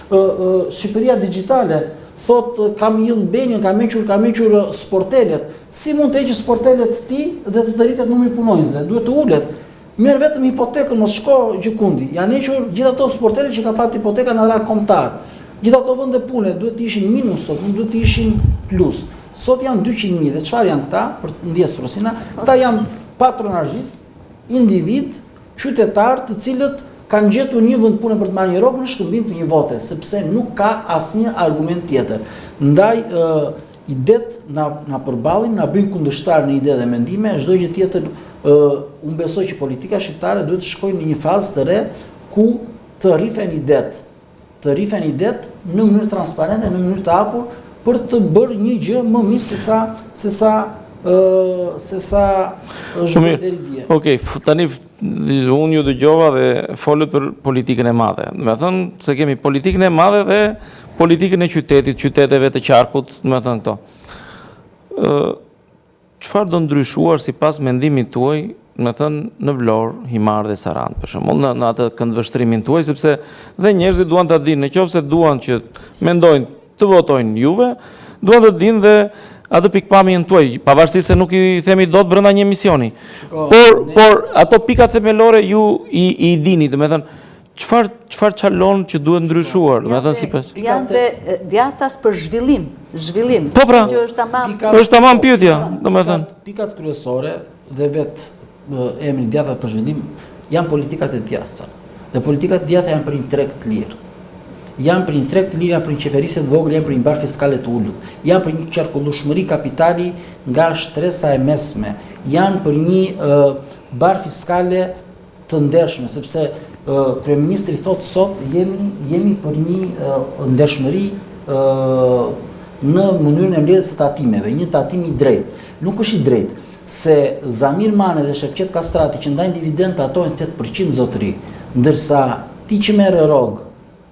Shqipëria digjitale, Thotë kam e-Albanian, kam hequr, kam hequr sportelet. Si mund të heqësh sportelet ti dhe të të rritet numri i punonjësve? Duhet të ulet. Merr vetëm hipotekën, mos shko gjëkundi. Janë hequr gjithë ato sportele që ka pat hipoteka në rang kombëtar. Gjithë ato vende pune duhet të ishin minus sot, nuk duhet të ishin plus. Sot janë 200.000 dhe çfarë janë këta? Për ndjesë Frosina, këta janë patronazhistë, individë qytetarë të cilët kanë gjetur një vend pune për të marrë një rrogë në shkëmbim të një vote, sepse nuk ka asnjë argument tjetër. Ndaj ë idetë na na përballin, na bëjnë kundërshtar në ide dhe mendime, çdo gjë tjetër ë unë besoj që politika shqiptare duhet të shkojë në një fazë të re ku të rrifen idetë, të rrifen idetë në mënyrë transparente, në mënyrë të hapur për të bërë një gjë më mirë se sa se sa ë se sa është bërë deri dje. Okej, tani unë ju dëgjova dhe folët për politikën e madhe. Domethënë se kemi politikën e madhe dhe politikën e qytetit, qyteteve të qarkut, domethënë këto. Ë Çfarë do ndryshuar sipas mendimit tuaj, domethënë në Vlorë, Himarë dhe Sarandë, për shembull, në, në atë këndvështrimin tuaj, sepse dhe njerëzit duan ta dinë, në qoftë se duan që mendojnë të votojnë juve, duan të dinë dhe atë pikëpamjen tuaj, pavarësisht se nuk i themi dot brenda një emisioni. Por, por ato pikat themelore ju i, i dini, domethënë, Çfarë çfarë çalon që duhet ndryshuar, domethënë sipas. Janë dhe djathtas për zhvillim, zhvillim. Po pra. Që është tamam. Është tamam pyetja, domethënë. Pikat kryesore dhe vetë emri djathtas për zhvillim janë politikat e djathta. Dhe politikat e djathta janë për një treg të lirë. Janë për një treg të lirë, janë për një qeverisje të vogël, janë për një barrë fiskale të ulët. Janë për një qarkullueshmëri kapitali nga shtresa e mesme. Janë për një barrë fiskale të ndershme, sepse kryeministri thotë sot jemi jemi për një ndershmëri në mënyrën e mbledhjes së tatimeve, një tatim i drejtë. Nuk është i drejtë se Zamir Mane dhe Shefqet Kastrati që ndajnë dividendë tatohen 8% zotëri, ndërsa ti që merr rrogë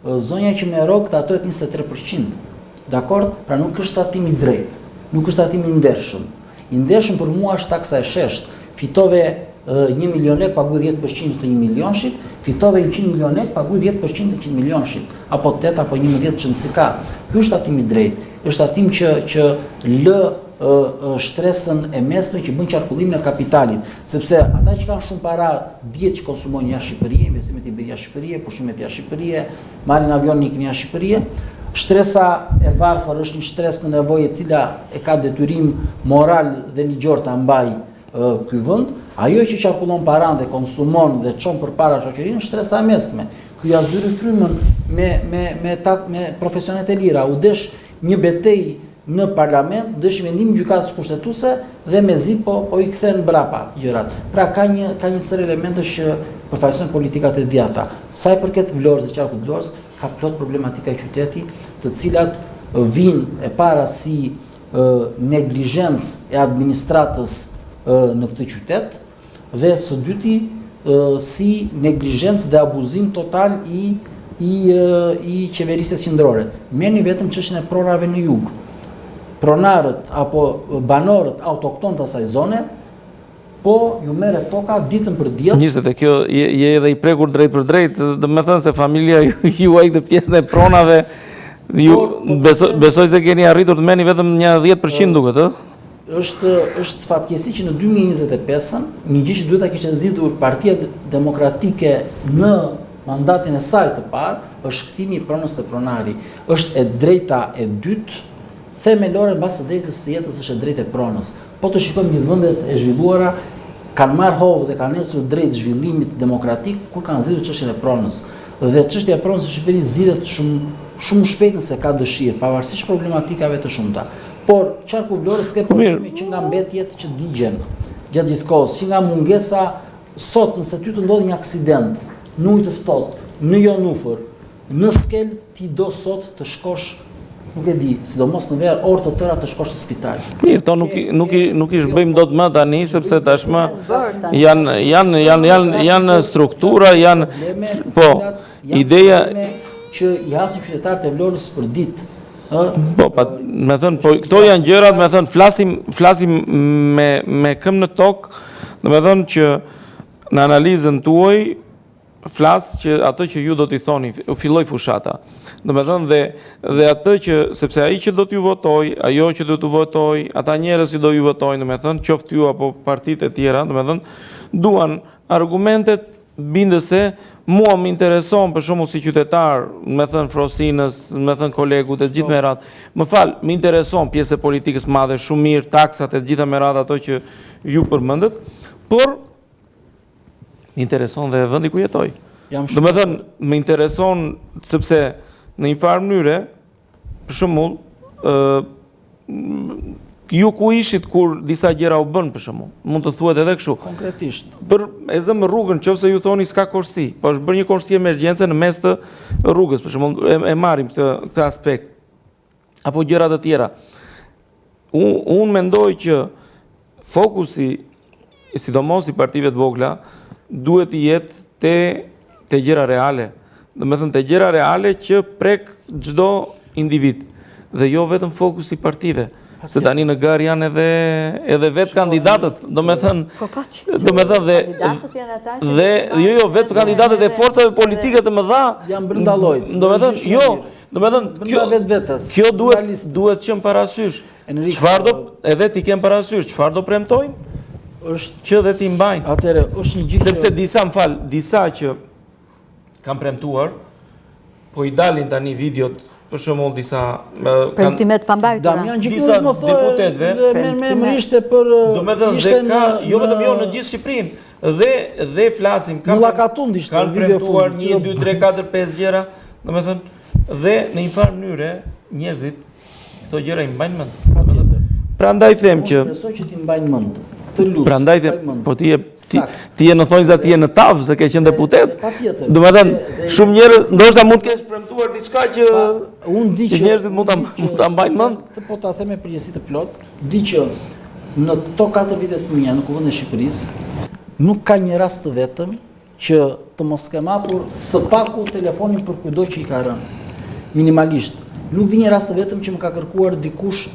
Zonja që merr rrogë tatohet 23 për qind. Dakord? Pra nuk është tatim i drejtë. Nuk është tatim i ndershëm. I ndershëm për mua është taksa e sheshtë. Fitove 1 milion lekë, paguaj 10 për qind të 1 milionshit, fitove 100 milion lekë, paguaj 10 për qind të 100 milionshit, apo 8 apo 11 ç'rëndësi ka. Ky është tatim i drejtë. Është tatim që që lë shtresën e mesme që bën qarkullimin e kapitalit, sepse ata që kanë shumë para dihet që konsumojnë jashtë Shqipërie, investimet i bëjnë jashtë Shqipërie, pushimet jashtë Shqipërie, marrin avionin ikin jashtë Shqipërie. Shtresa e varfër është një shtresë në nevojë e cila e ka detyrim moral dhe ligjor ta mbajë ky vend. Ajo që qarkullon paranë dhe konsumon dhe çon përpara shoqërinë, shtresa e mesme. Ky ia zyri frymën me me me tak me profesionet e lira, u desh një betejë. në parlament, deshi vendim i gjykatës kushtetuese dhe mezi po po i kthen mbrapa gjërat. Pra ka një ka një sërë elementesh që përfaqësojnë politikat e djathta. Sa i përket Vlorës dhe qarkut të Vlorës, ka plot problematika qyteti, të cilat vijnë e para si neglizhencë e administratës në këtë qytet dhe së dyti si neglizhencë dhe abuzim total i i i qeverisjes qendrore. Merrni vetëm çështjen e pronave në jug. Pronarët apo banorët autoktonë të asaj zone po ju merret toka ditën për diell. Mirë, se kjo je, je edhe i prekur drejtpërdrejt, domethënë se familja juaj këtë pjesën e pronave ju por, po, beso, besoj se keni arritur të merrni vetëm një 10% duket, ë? Është është fatkeqësi që në 2025-ën, një gjë që duhet ta kishte zgjidhur Partia Demokratike në mandatin e saj të parë, është kthimi i pronës te pronari. Është e drejta e dytë themelore mbas së drejtës së jetës është e drejta e pronës. Po të shikojmë një vendet e zhvilluara kanë marrë hov dhe kanë ecur drejt zhvillimit demokratik kur kanë zgjidhur çështjen e pronës. Dhe çështja e pronës në Shqipëri zgjidhet shumë shumë shpejt nëse ka dëshirë, pavarësisht problematikave të shumta. Por qarku i Vlorës ka po probleme që nga mbetjet që digjen gjatë gjithë kohës, që nga mungesa sot nëse ty të ndodh një aksident në Ujë të Ftohtë, në Jonufër, Në Skelë ti do sot të shkosh nuk e di, sidomos në verë, orë të tëra të shkosh në spital. Mirë, to nuk i nuk i nuk i zhbëjmë dot më tani sepse tashmë janë janë janë janë janë struktura, janë po ideja që i hasin qytetarët e Vlorës për ditë. Ë? Po, pa, me thënë, po këto janë gjërat, me thënë, flasim flasim me me këmbë në tokë, domethënë që në analizën tuaj flas që atë që ju do t'i thoni, u filloi fushata. Domethënë dhe, dhe atë që, sepse ai që do t'ju votojë, ajo që do t'ju votojë, ata njerëz që do ju votojnë, domethënë, qoftë ju apo partitë e tjera, domethënë, duan argumentet bindëse, mua më intereson për shembull si qytetar, me thënë Frosinës, me thënë kolegut e gjithë me radhë. Më fal, më intereson pjesë e politikës madhe, shumë mirë, taksat e gjitha me radhë ato që ju përmendët, por Më intereson dhe vendi ku jetoj. Domethënë, më intereson sepse në një farë mënyre, për shembull, ju ku ishit kur disa gjëra u bënë për shembull, mund të thuhet edhe kështu. Konkretisht. Për e zëmë rrugën, qoftë se ju thoni s'ka korsi, po është bërë një korsi emergjence në mes të rrugës, për shembull, e, e marrim këtë këtë aspekt. Apo gjëra të tjera. Unë un mendoj që fokusi, sidomos i partive të vogla, duhet të jetë te, te gjëra reale. Domethënë, te gjëra reale që prek çdo individ. Dhe jo vetëm fokusi i partive. Se tani në garë janë edhe, edhe vetë kandidatët, domethënë, po, domethënë dhe, dhe, jo, jo, vetë kandidatët e forcave politike të mëdha, janë brenda llojit. Domethënë, jo, Domethënë, kjo, kjo duhet, duhet qenë parasysh. Çfarë do, edhe t'i kenë parasysh, çfarë do premtojnë? Është që dhe t'i mbajnë. Atëherë, është një gjë Sepse disa, më fal, disa që kanë premtuar, po i dalin tani videot, për shembull disa premtime të pambajtura. Damian Disa më deputetëve, me me më ishte për domethënë ishte në jo vetëm jo në gjithë Shqipërinë dhe dhe flasim kanë Llakatund ishte video fundit. 1 2 3 4 5 gjëra, Domethënë, dhe në një farë mënyre, njerëzit këto gjëra i mbajnë mend. Patjetër. Prandaj them që Unë shpresoj që t'i mbajnë mend. Këtë lus. Prandaj them, po ti je ti, ti je në thonjza ti je në tavë se ke qenë deputet. Patjetër. Domethënë, shumë njerëz ndoshta mund të kesh premtuar diçka që unë di që njerëzit mund ta mund ta mbajnë mend. Këtë po ta them me përgjegjësi të plotë, di që në këto 4 vite të mia në Kuvendin e Shqipërisë nuk ka një rast të vetëm që të mos kem hapur së paku telefonin për kujtdo që i ka rënë. Minimalisht. Nuk di një rast të vetëm që më ka kërkuar dikush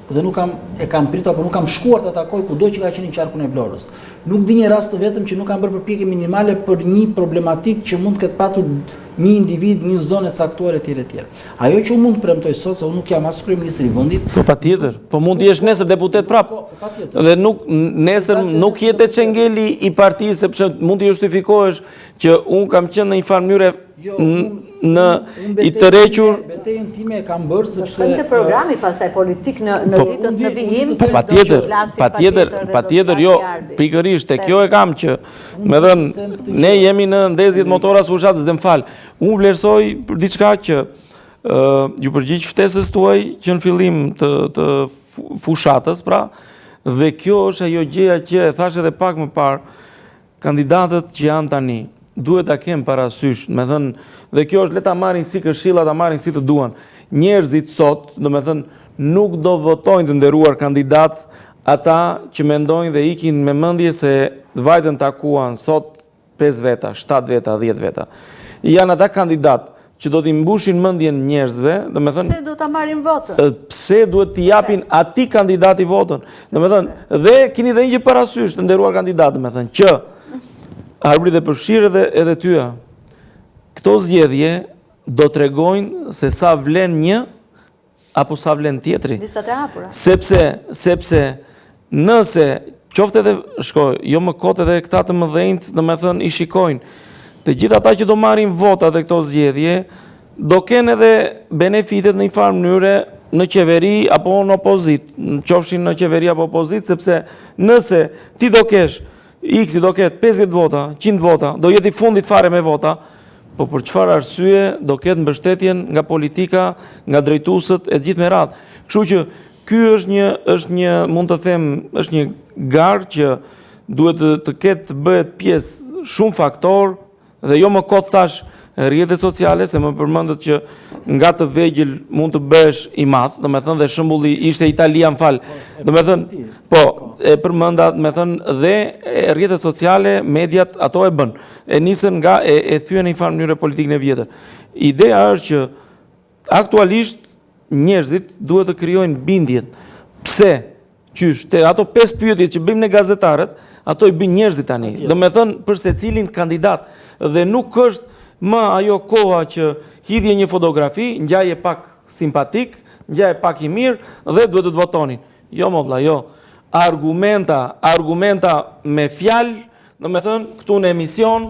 dhe nuk kam e kam pritur apo nuk kam shkuar ta takoj kudo që ka qenë në qarkun e Vlorës. Nuk di një rast të vetëm që nuk kam bërë përpjekje minimale për një problematikë që mund të ketë patur një individ, një zonë e caktuar etj etj. Ajo që unë mund të premtoj sot se unë nuk jam as kryeministri i vendit. Po patjetër, po mund të jesh nesër deputet prapë. Po, po patjetër. Dhe nuk nesër nuk je te çengeli i partisë sepse mund të justifikohesh që unë kam qenë në një farë mënyre jo, në i tërhequr betejën time e kam bërë sepse Është programi pastaj politik në në po, ditët në vijim po patjetër patjetër patjetër jo pikërisht te kjo e kam që domethënë ne jemi në ndezje të motorave fushatës dhe më fal unë vlerësoj për diçka që. Iu përgjigj ftesës tuaj që në fillim të, të fushatës, pra, dhe kjo është ajo gjëja që e thashë edhe pak më parë, kandidatët që janë tani, duhet ta kenë parasysh, domethënë, dhe kjo është le ta marrin si këshilla, ta marrin si të duan. Njerëzit sot, domethënë, nuk do votojnë të nderuar kandidatë ata që mendojnë dhe ikin me mendje se vajtën takuan sot 5 veta, 7 veta, 10 veta. Janë ata kandidatë që do t'i mbushin mendjen njerëzve, domethënë Pse do ta marrin votën? Pse duhet t'i japin atij kandidati votën? Domethënë, dhe kini dhe një gjë parasysh të nderuar kandidatë, domethënë që Arbri dhe përfshirë edhe edhe ty. Këto zgjedhje do tregojnë se sa vlen një apo sa vlen tjetri. Listat e hapura. Sepse, sepse nëse qoftë edhe, shko, jo më kot edhe këta të mëdhenjtë, domethënë, i shikojnë, të gjithë ata që do marrin votat e këto zgjedhje, do kenë edhe benefitet në një farë mënyre në qeveri apo në opozitë, në qofshin në qeveri apo opozitë, sepse nëse ti do kesh X-i do ketë 50 vota, 100 vota, do jetë i fundit fare me vota, po për çfarë arsye do ketë mbështetjen nga politika, nga drejtuesit e gjithë me radhë. Kështu që ky është një është një mund të them është një garë që duhet të, të ketë të bëhet pjesë shumë faktorë Dhe jo më kot thashë rrjetet sociale, se më përmendët që nga të vegjël mund të bëhesh i madh, domethënë dhe shembulli ishte Italia, më fal. Domethënë, po, e përmenda, domethënë dhe rrjetet sociale, mediat ato e bënë. E nisën nga e, e thyen në një farë mënyre politikën e vjetër. Ideja është që aktualisht njerëzit duhet të krijojnë bindjen. Pse? Qysh, te ato pesë pyetje që bëjmë ne gazetarët, ato i bëjnë njerëzit tani. Domethënë, për secilin kandidat. Dhe nuk është më ajo koha që hidhje një fotografi, ngjaje pak simpatik, ngjaje pak i mirë, dhe duhet të të votonin. Jo, mo vlla, jo. Argumenta, argumenta me fjalë, Domethënë, këtu në emision,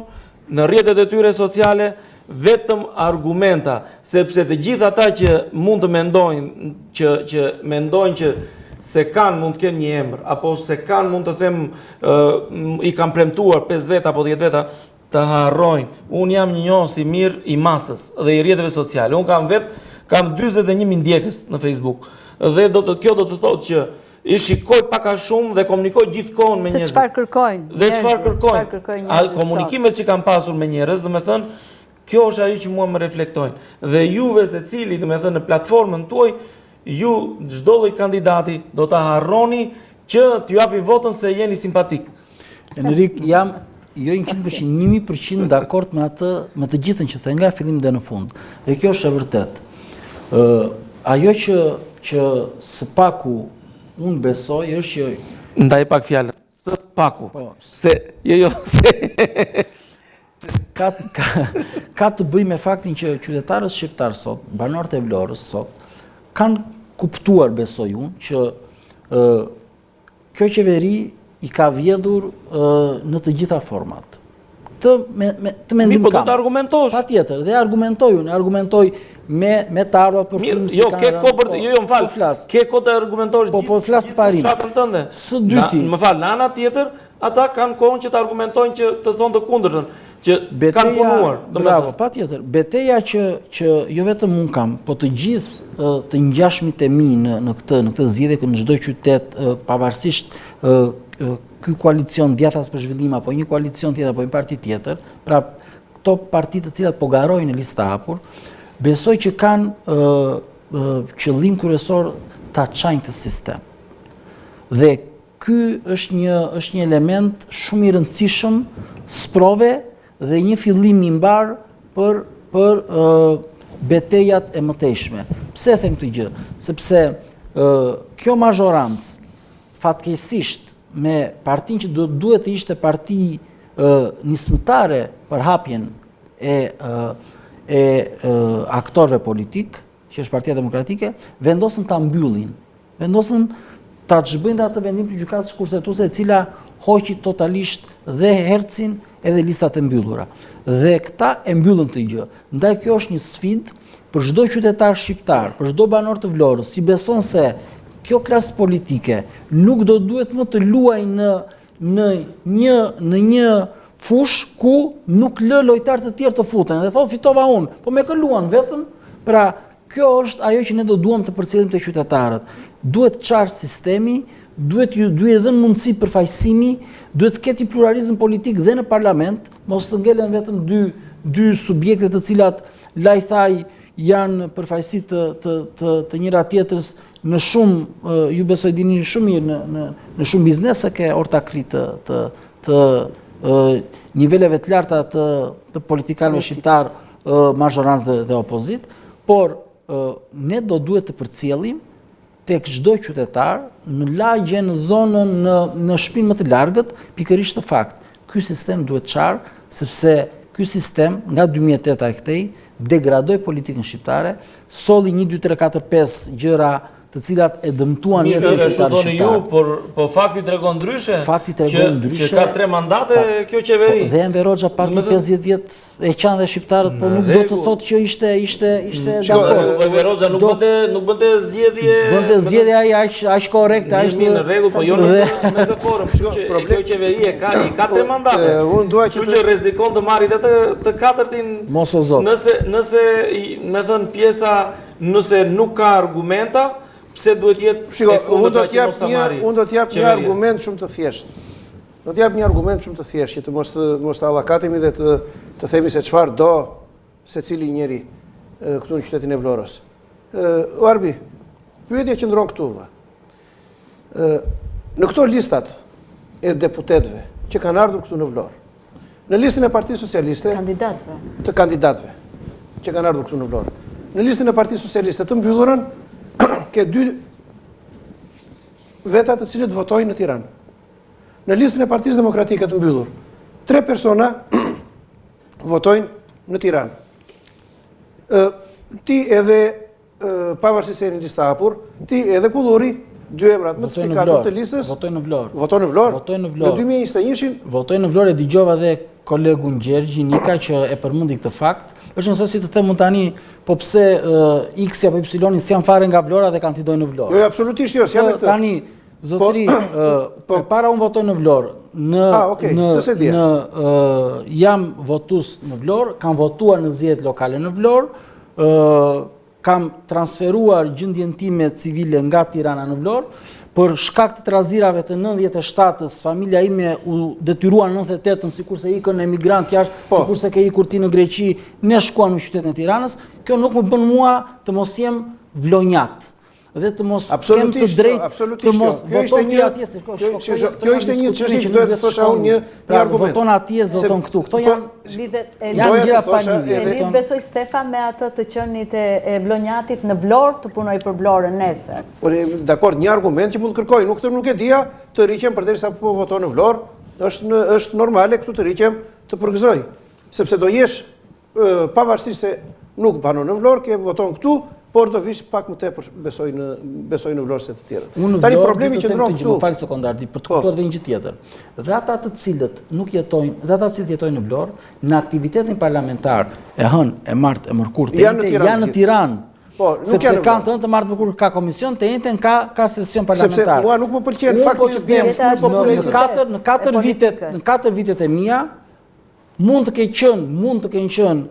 në rrjetet e tyre sociale, vetëm argumenta, sepse të gjithë ata që mund të mendojnë, që, që mendojnë që se kanë mund të kenë një emër, apo se kanë mund të them i kanë premtuar 5 veta apo 10 veta, të harrojnë. Unë jam një njohës i mirë i masës dhe i rrjeteve sociale. Unë kam vetë, kam 41.000 ndjekës në Facebook. Dhe do të, kjo do të thotë që I shikoj pak a shumë dhe komunikoj gjithë kohën me njerëzit. Se çfarë kërkojnë? Dhe çfarë kërkojnë? Kërkojnë njerëzit komunikimet që kam pasur me njerëz, domethënë, kjo është ajo që mua më reflektojnë. Dhe juve secili, domethënë, në platformën tuaj, ju çdo lloj kandidati do ta harroni që t'ju japi votën se jeni simpatik. Enrik, jam jo 100%, 1000% dakord me atë, me të gjithën që the nga fillimi deri në fund. Dhe kjo është e vërtetë. Ë ajo që që së paku unë besoj është që ndaj pak fjalën. Së paku. Po. Se jo jo se se ka ka ka të bëjë me faktin që qytetarët shqiptarë sot, banorët e Vlorës sot kanë kuptuar besoj unë që ë Kjo qeveri i ka vjedhur në të gjitha format. Të me, me të mendim kam. Po do të argumentosh. Patjetër, dhe argumentoj unë, argumentoj me me të ardhurat për frymë si jo, ke kohë për po, jo, jo, më fal. Po flas. Ke kohë të argumentosh po, po flas të parin. Tënde. Së dyti. Më fal, në ana tjetër, ata kanë kohën që të argumentojnë që të thonë të kundërtën. Që Beteja, kanë punuar. Bravo, patjetër. Beteja që, që jo vetëm unë kam, po të gjithë të ngjashmit e mi në, në këtë, në këtë zgjedhje, në çdo qytet, pavarësisht ky koalicion djathtas për zhvillim, apo një koalicion tjetër, apo një parti tjetër, pra këto parti të cilat po garojnë në listë të hapur, besoj që kanë qëllim kryesor ta çajnë këtë sistem. Dhe Ky është një është një element shumë i rëndësishëm sprove dhe një fillim i mbarë për për ë betejat e mëtejshme. Pse e them këtë gjë? Sepse ë kjo mazhorancë fatkeqësisht me partinë që do duhet të ishte parti ë nismëtare për hapjen e ë e aktorëve politikë, që është Partia Demokratike, vendosën ta mbyllin. Vendosën ta zhbëjnë dhe atë vendim të gjykatës kushtetuese e cila hoqi totalisht dhe hercin edhe listat e mbyllura. Dhe këta e mbyllën këtë gjë. Ndaj kjo është një sfidë për çdo qytetar shqiptar, për çdo banor të Vlorës, që beson se kjo klasë politike nuk do duhet më të luajë në në një në një fushë ku nuk lë lojtarë të tjerë të futen dhe thotë fitova unë, po me kë luan vetëm? Pra, Kjo është ajo që ne do duam të përcjellim te qytetarët. Duhet çarë sistemi, duhet ju duhet dhënë mundësi përfaqësimi, duhet të ketë një pluralizëm politik dhe në parlament, mos të ngelen vetëm dy dy subjekte të cilat lajthaj janë përfaqësi të të të të njëra tjetrës në shumë ju besoj dini shumë mirë në në në shumë biznese ke ortakri të të të niveleve të larta të të politikanëve shqiptarë mazhorancë dhe, dhe opozitë, por ne do duhet të përcjellim tek çdo qytetar në lagje, në zonën, në në shpinë më të largët, pikërisht këtë fakt. Ky sistem duhet çarë, sepse ky sistem nga 2008-a e këtej degradoi politikën shqiptare, solli 1 2 3 4 5 gjëra të cilat e dëmtuan jetën e qytetarit shqiptar. Ju, por po fakti tregon ndryshe. Fakti tregon ndryshe. Që ka tre mandate po, kjo qeveri. Po, dhe Enver Hoxha pati 50 vjet e qanë dhe shqiptarët, po nuk do të thotë që ishte ishte ishte dakord. Po Enver Hoxha nuk bënte nuk bënte zgjedhje. Bënte zgjedhje ai aq aq korrekt, aq në rregull, po jo në në këtë formë. Kështu që kjo qeveri e ka i ka tre mandate. Unë dua që të rrezikon të marrë edhe të të katërtin. Mos o zot. Nëse nëse me thënë pjesa Nëse nuk ka argumenta, pse duhet jetë Shiko, e kundërta që mos ta marrë? Unë do të jap një argument shumë të thjeshtë. Do të jap një argument shumë të thjeshtë që të mos të mos të allakatemi dhe të të themi se çfarë do secili njeri këtu në qytetin e Vlorës. Ë, Arbi, pyetja qëndron këtu vëlla. Ë, në këto listat e deputetëve që kanë ardhur këtu në Vlorë, Në listën e Partisë Socialiste, kandidatëve. Të kandidatëve që kanë ardhur këtu në Vlorë. Në listën e Partisë Socialiste të mbyllurën ke dy veta të cilët votojnë në Tiranë. Në listën e Partisë Demokratike të mbyllur, tre persona votojnë në Tiranë. Ë ti edhe pavarësisht se jeni listë e hapur, ti edhe Kulluri, dy emrat më të spikatur të listës. Votojnë në Vlorë. Votojnë në Vlorë. Votojnë në Vlorë. Në 2021-shin votojnë në Vlorë e dëgjova dhe kolegun Gjergji Nika që e përmendi këtë fakt. Është njësoj si të them unë tani, po pse uh, X apo Y s'janë fare nga Vlora dhe kandidojnë në Vlorë. Jo, absolutisht jo, s'jam me këtë. Tani zotri, po, uh, po, e para unë votoj në Vlorë. Në ah, okay, në në uh, jam votues në Vlorë, kam votuar në zgjedhjet lokale në Vlorë, kam transferuar gjendjen time civile nga Tirana në Vlorë, për shkak të trazirave të 97-ës, familja ime u detyrua në 98-ën, sikurse ikën emigrantët jashtë, po. sikurse ke ikur ti në Greqi, ne shkuam në qytetin e Tiranës, kjo nuk më bën mua të mos jem vlonjat. dhe të mos kem të drejtë të mos jo. voton ti atje se kjo kjo kjo ishte një çështje që doja të thosha unë një pra, argument. Voton atje, voton këtu. Këto po, janë lidhet e janë gjëra pa lidhje. E lidh besoj Stefa me atë të qenit e, e vlonjatit në Vlorë të punoj për Vlorën nesër. Po dakord, një argument që mund të kërkoj, nuk të nuk e dija të rriqem përderisa po voton në Vlorë, është është normale këtu të rriqem të përgëzoj, sepse do jesh pavarësisht se nuk banon në Vlorë, ke voton këtu, por do vish pak më tepër besoj në besoj në Vlorë se të tjerët. Tani problemi qëndron këtu. Më fal sekondar, për të po. kuptuar edhe një gjë tjetër. Dhe ata të cilët nuk jetojnë, dhe ata të cilët jetojnë në Vlorë, në aktivitetin parlamentar e hënë, e martë, e mërkurë, të enjte, janë në Tiranë. Po, nuk Sepse janë kanë të hënë të martë mërkurë ka komision, të enjten ka ka sesion parlamentar. Sepse mua nuk më pëlqen fakti po që them shumë populizëm. Në katër në katër vitet, në katër vitet e mia, Mund të ketë qenë, mund të kenë qenë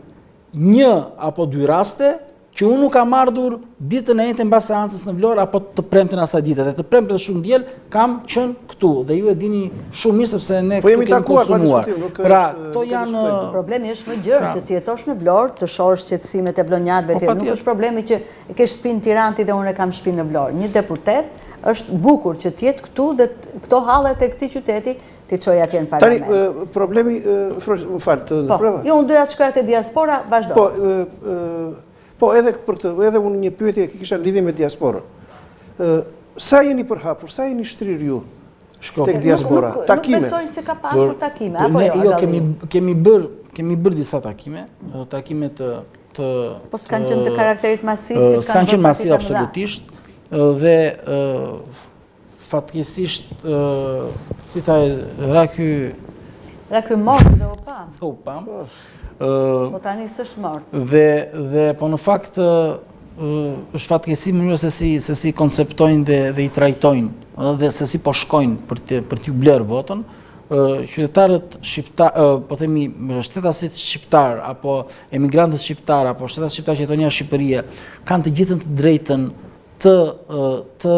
një apo dy raste që unë nuk kam ardhur ditën e enjte mbas seancës në Vlorë apo të premten asaj dite dhe të premten shumë diel kam qenë këtu dhe ju e dini shumë mirë sepse ne po jemi takuar pa diskutim nuk pra këto janë problemi është më gjerë pra. që ti jetosh në Vlorë të shohësh shqetësimet e vlonjatëve po, nuk është problemi që e ke shtëpinë në Tiranë ti dhe unë e kam shtëpinë në Vlorë një deputet është bukur që të jetë këtu dhe këto hallet e këtij qyteti T'i çojë atje në parlament. Tani, problemi, më fal, të po, ndërpreva. Jo, unë doja të shkoja te diaspora, vazhdo. Po, po edhe për këtë, edhe unë një pyetje që kisha në lidhje me diasporën. Sa jeni përhapur, sa jeni shtrirë ju tek diaspora, takime? Nuk besoj se ka pasur takime, apo jo? Jo, kemi, kemi bërë, kemi bërë disa takime, takime të të Po s'kanë qenë të karakterit masiv, siç kanë S'kanë qenë masiv absolutisht dhe Fatkeqësisht, si tha, ra ky... Ra ky mort dhe u pam. U pam. Po, po tani s'është mort. Dhe, dhe, po në fakt, është fatkeqësi mënyra se si, se si konceptojnë dhe, dhe i trajtojnë, dhe se si po shkojnë për të, për t'ju blerë votën. qytetarët shqiptar, po themi shtetasit shqiptar apo emigrantët shqiptar apo shtetasit shqiptar që jetojnë jashtë Shqipërie kanë të gjithën të drejtën të të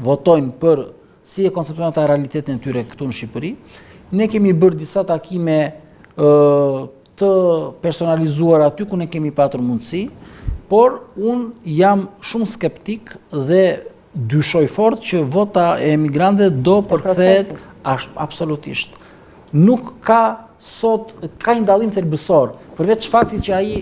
votojnë për si e konceptojnë ata realitetin e tyre këtu në Shqipëri. Ne kemi bërë disa takime të personalizuara aty ku ne kemi patur mundësi, por unë jam shumë skeptik dhe dyshoj fort që vota e emigrantëve do përkthehet absolutisht. Nuk ka sot ka një dallim thelbësor, përveç faktit që ai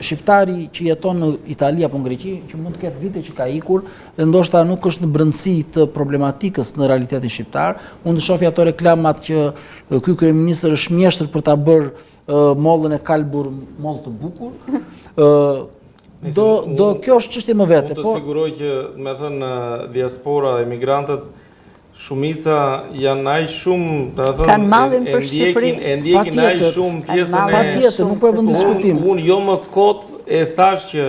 shqiptari që jeton në Itali apo në Greqi, që mund të ketë vite që ka ikur dhe ndoshta nuk është në brendësi të problematikës në realitetin shqiptar, mund të shohë ato reklamat që ky kryeministër është mjeshtër për ta bërë mollën e kalbur mollë të bukur. Ë do do kjo është çështje më vete, po. Unë të siguroj që, domethënë, diaspora, emigrantët Shumica janë aq shumë, domethënë, kanë mallin për Shqipërinë, e ndjekin aq shumë pjesën e Patjetër, nuk po e vë në diskutim. Unë jo më kot e thash që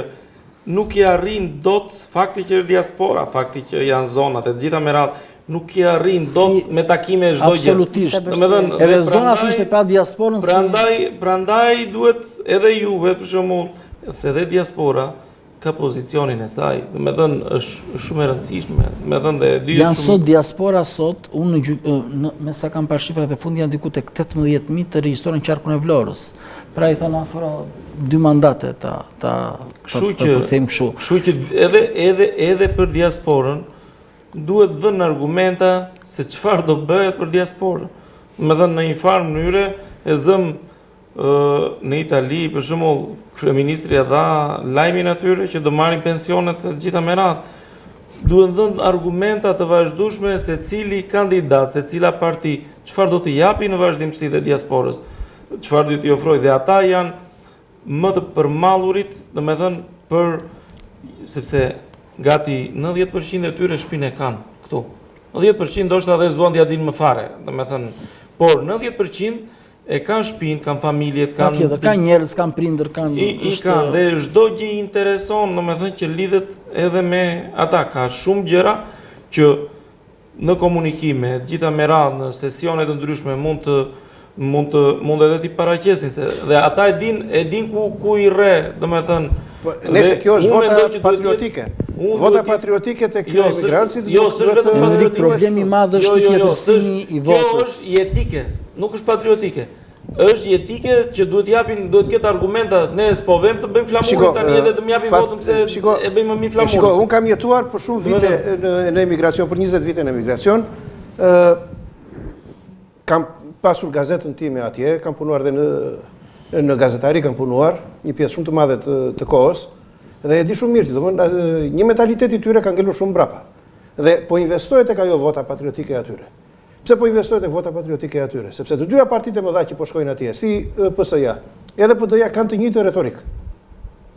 nuk i arrin dot fakti që është diaspora, fakti që janë zonat e të gjitha me radhë, nuk i arrin dot me takime çdo gjë. Absolutisht. Domethënë, edhe zona ishte pa diasporën si Prandaj, prandaj duhet edhe juve për shembull, se edhe diaspora ka pozicionin e saj, domethënë, është shumë e rëndësishme, domethënë, dhe dy Janë sot diaspora sot, unë në, në, me sa kam parë shifrat e fundit janë diku tek 18.000 të regjistruar në qarkun e Vlorës. Pra i thonë afro dy mandate ta, ta, ta, ta përkthejmë kështu. Kështu që edhe, edhe, edhe për diasporën, duhet dhënë argumenta se çfarë do bëhet për diasporën. Domethënë, në një farë mënyre, e zëmë Në Itali, për shembull, kryeministri e dha lajmin atyre që do marrin pensionet të gjitha me radhë. Duhen dhënë argumenta të vazhdueshme se cili kandidat, se cila parti, çfarë do t'i japi në vazhdimësi dhe diasporës, çfarë do t'i ofrojë dhe ata janë më të përmallurit, domethënë për sepse gati 90% e tyre shpinë e kanë këtu. 90% ndoshta dhe s'duan t'ia dinë më fare, domethënë, por 90% E kanë shpinë, kanë familjet, kanë... Patjetër, kanë njerëz, kanë prindër, kanë... I, i kanë, dhe çdo gjë i intereson, domethënë që lidhet edhe me ata. Ka shumë gjëra që në komunikime, të gjitha me radhë, në sesione të ndryshme, mund të mund të mund edhe t'i paraqesin se dhe ata e din e din ku ku i rre, domethënë Po, nëse kjo është vota patriotike. Vota patriotike tek jo, emigrantët jo, s'është vetëm patriotike. Problemi i madh është jo, jo, jo, tjetërsimi i votës. Kjo është jetike, nuk është patriotike. Është jetike që duhet japin, duhet të ketë argumenta. Ne s'po vem të bëjmë flamurin tani edhe të më japin votën pse shiko, e bëjmë më mirë flamurin. Shiko, un kam jetuar për shumë vite në në emigracion, për 20 vite në emigracion. ë Kam pasur gazetën time atje, kam punuar dhe në në gazetari kam punuar, një pjesë shumë të madhe të, të kohës, dhe e di shumë mirë, domethënë, një mentalitet i tyre ka ngelur shumë mbrapa. Dhe po investohet tek ajo vota patriotike e atyre. Pse po investohet tek vota patriotike e atyre? Sepse të dyja partitë e mëdha që po shkojnë atje, si PS-ja, edhe PD-ja kanë të njëjtën retorikë.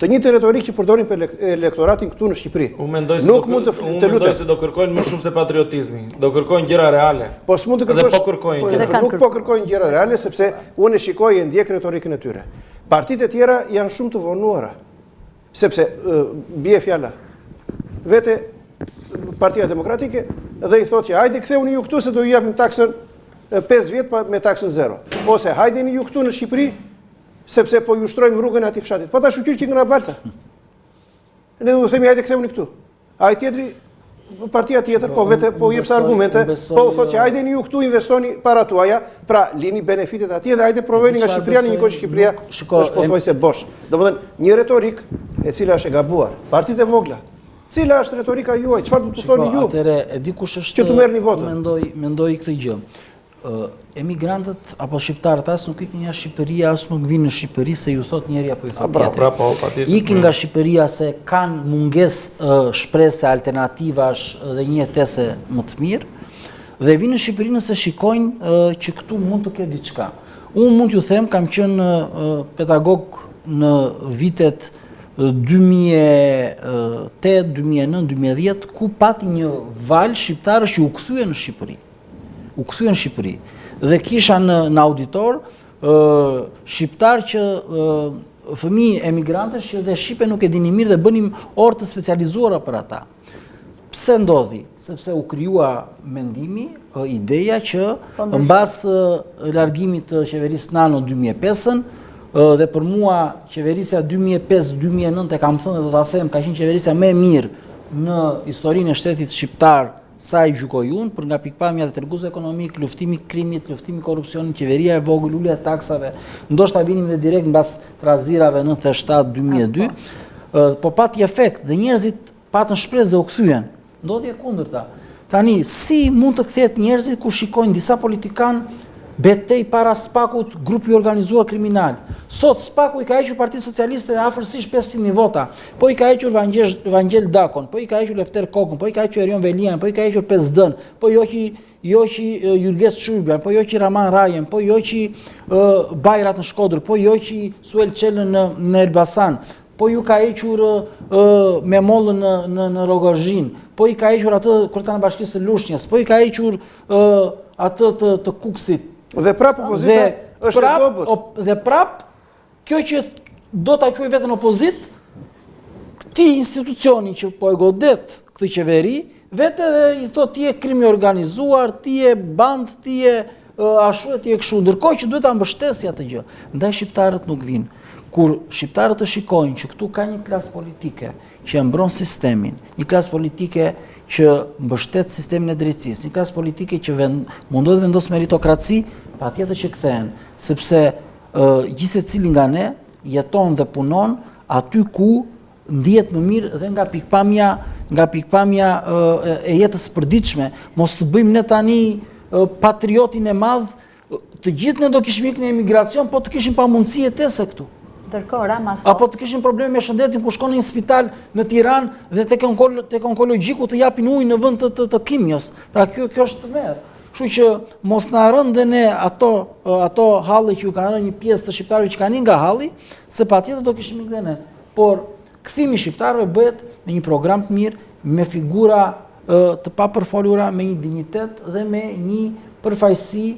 Të njëjtën retorikë që përdorin për elektoratin këtu në Shqipëri. Unë mendoj se nuk mund të unë mendoj se do kërkojnë më shumë se patriotizmi. Do kërkojnë gjëra reale. Po s'mund të kërkosh. Dhe po kërkojnë po, gjëra. Nuk po kërkojnë gjëra reale sepse unë e shikoj e ndjek retorikën e tyre. Partitë e tjera janë shumë të vonuara. Sepse bie fjala. Vete Partia Demokratike dhe i thotë që hajde kthehuni ju këtu se do ju japim taksën 5 vjet pa me taksën zero. Ose hajdeni ju këtu në Shqipëri Sepse po ju shtrojmë rrugën e atij fshatit. Po ata shyqyr që nga balta. Ne do të themi hajde kthehuni këtu. Ai tjetri partia tjetër po vete po jep argumente, po thotë që hajdeni ju këtu investoni para tuaja, pra lini benefitet atje dhe hajde provojeni nga Shqipëria në një kohë që Shqipëria është pothuajse bosh. Domethënë një retorikë e cila është e gabuar. Partitë e vogla. Cila është retorika juaj? Çfarë do të thoni ju? Atëherë, e di kush është që të merrni votën. Mendoj, mendoj këtë gjë. Emigrantët apo shqiptarët as nuk ikin nga Shqipëria, as nuk vijnë në Shqipëri se ju thot njëri apo ju thot tjetri. Pra, po, patjetër. Ikin nga Shqipëria se kanë mungesë shprese alternativash dhe një jetese më të mirë dhe vijnë në Shqipëri nëse shikojnë që këtu mund të ketë diçka. Unë mund t'ju them, kam qenë pedagog në vitet 2008, 2009, 2010, ku pati një valë shqiptarësh që u kthyen në Shqipëri. u kthyen në Shqipëri dhe kisha në në auditor ë shqiptar që ë fëmijë emigrantësh që dhe shqipe nuk e dinin mirë dhe bënim orë të specializuara për ata. Pse ndodhi? Sepse u krijua mendimi, ideja që po mbas largimit të qeverisë Nano 2005-ën, dhe për mua qeverisja 2005-2009 e kam thënë dhe do ta them, ka qenë qeverisja më e mirë në historinë e shtetit shqiptar sa e gjykoj unë, për nga pikëpamja e treguesve ekonomikë, luftimi i krimit, luftimi i korrupsionit, qeveria e vogël, ulja e taksave, ndoshta vinim dhe direkt mbas trazirave 97-2002, po pati efekt dhe njerëzit Patën shpresë dhe u kthyen. Ndodhi e kundërta. Tani, si mund të kthehet njerëzit kur shikojnë disa politikanë betejë para SPAK-ut grupi i organizuar kriminal. Sot SPAK-u i ka hequr Partisë Socialiste afërsisht 500.000 vota. Po i ka hequr Vangjel Dakon, po i ka hequr Lefter Kokën, po i ka hequr Erion Veliajn, po i ka hequr 5D-n, po i hoqi i hoqi Jurges Çyrbjen, po i hoqi Raman Rajën, po i hoqi Bajrat në Shkodër, po i hoqi Suel Çelën në në Elbasan, po ju ka hequr Memollën në në në Rrogozhinë, po i ka hequr atë kryetarin e bashkisë së Lushnjës, po i ka hequr atë të të Kukësit. Dhe prapë opozita është e dobët. Dhe prapë kjo që do ta quajë veten opozitë, këtij institucioni që po e godet këtë qeveri, vete dhe i thotë ti je krim i organizuar, ti je bandë, ti je ashtu e ti je kështu, ndërkohë që duhet ta mbështesë atë gjë. Ndaj shqiptarët nuk vijnë. Kur shqiptarët të shikojnë që këtu ka një klasë politike që e mbron sistemin, një klasë politike që mbështet sistemin e drejtësisë, një klasë politike që vend, mundohet të vendosë meritokraci, patjetër që kthehen, sepse gjithsecili nga ne jeton dhe punon aty ku ndihet më mirë dhe nga pikëpamja nga pikëpamja e jetës së përditshme. Mos të bëjmë ne tani patriotin e madh, të gjithë ne do kishim ikë në emigracion, po të kishim pamundësi jetese këtu. Ndërkohë Rama sot. Apo të kishim probleme me shëndetin ku shkon në një spital në Tiranë dhe tek onkolo, tek onkologjiku të japin ujë në vend të të, të kimios. Pra kjo kjo është tmerr. Kështu që mos na rënë dhe ne ato ato halle që ju kanë rënë një pjesë të shqiptarëve që kanë nga halli, se patjetër do kishim ikë dhe ne. Por kthimi i shqiptarëve bëhet me një program të mirë, me figura të papërfolura, me një dinjitet dhe me një përfaqësi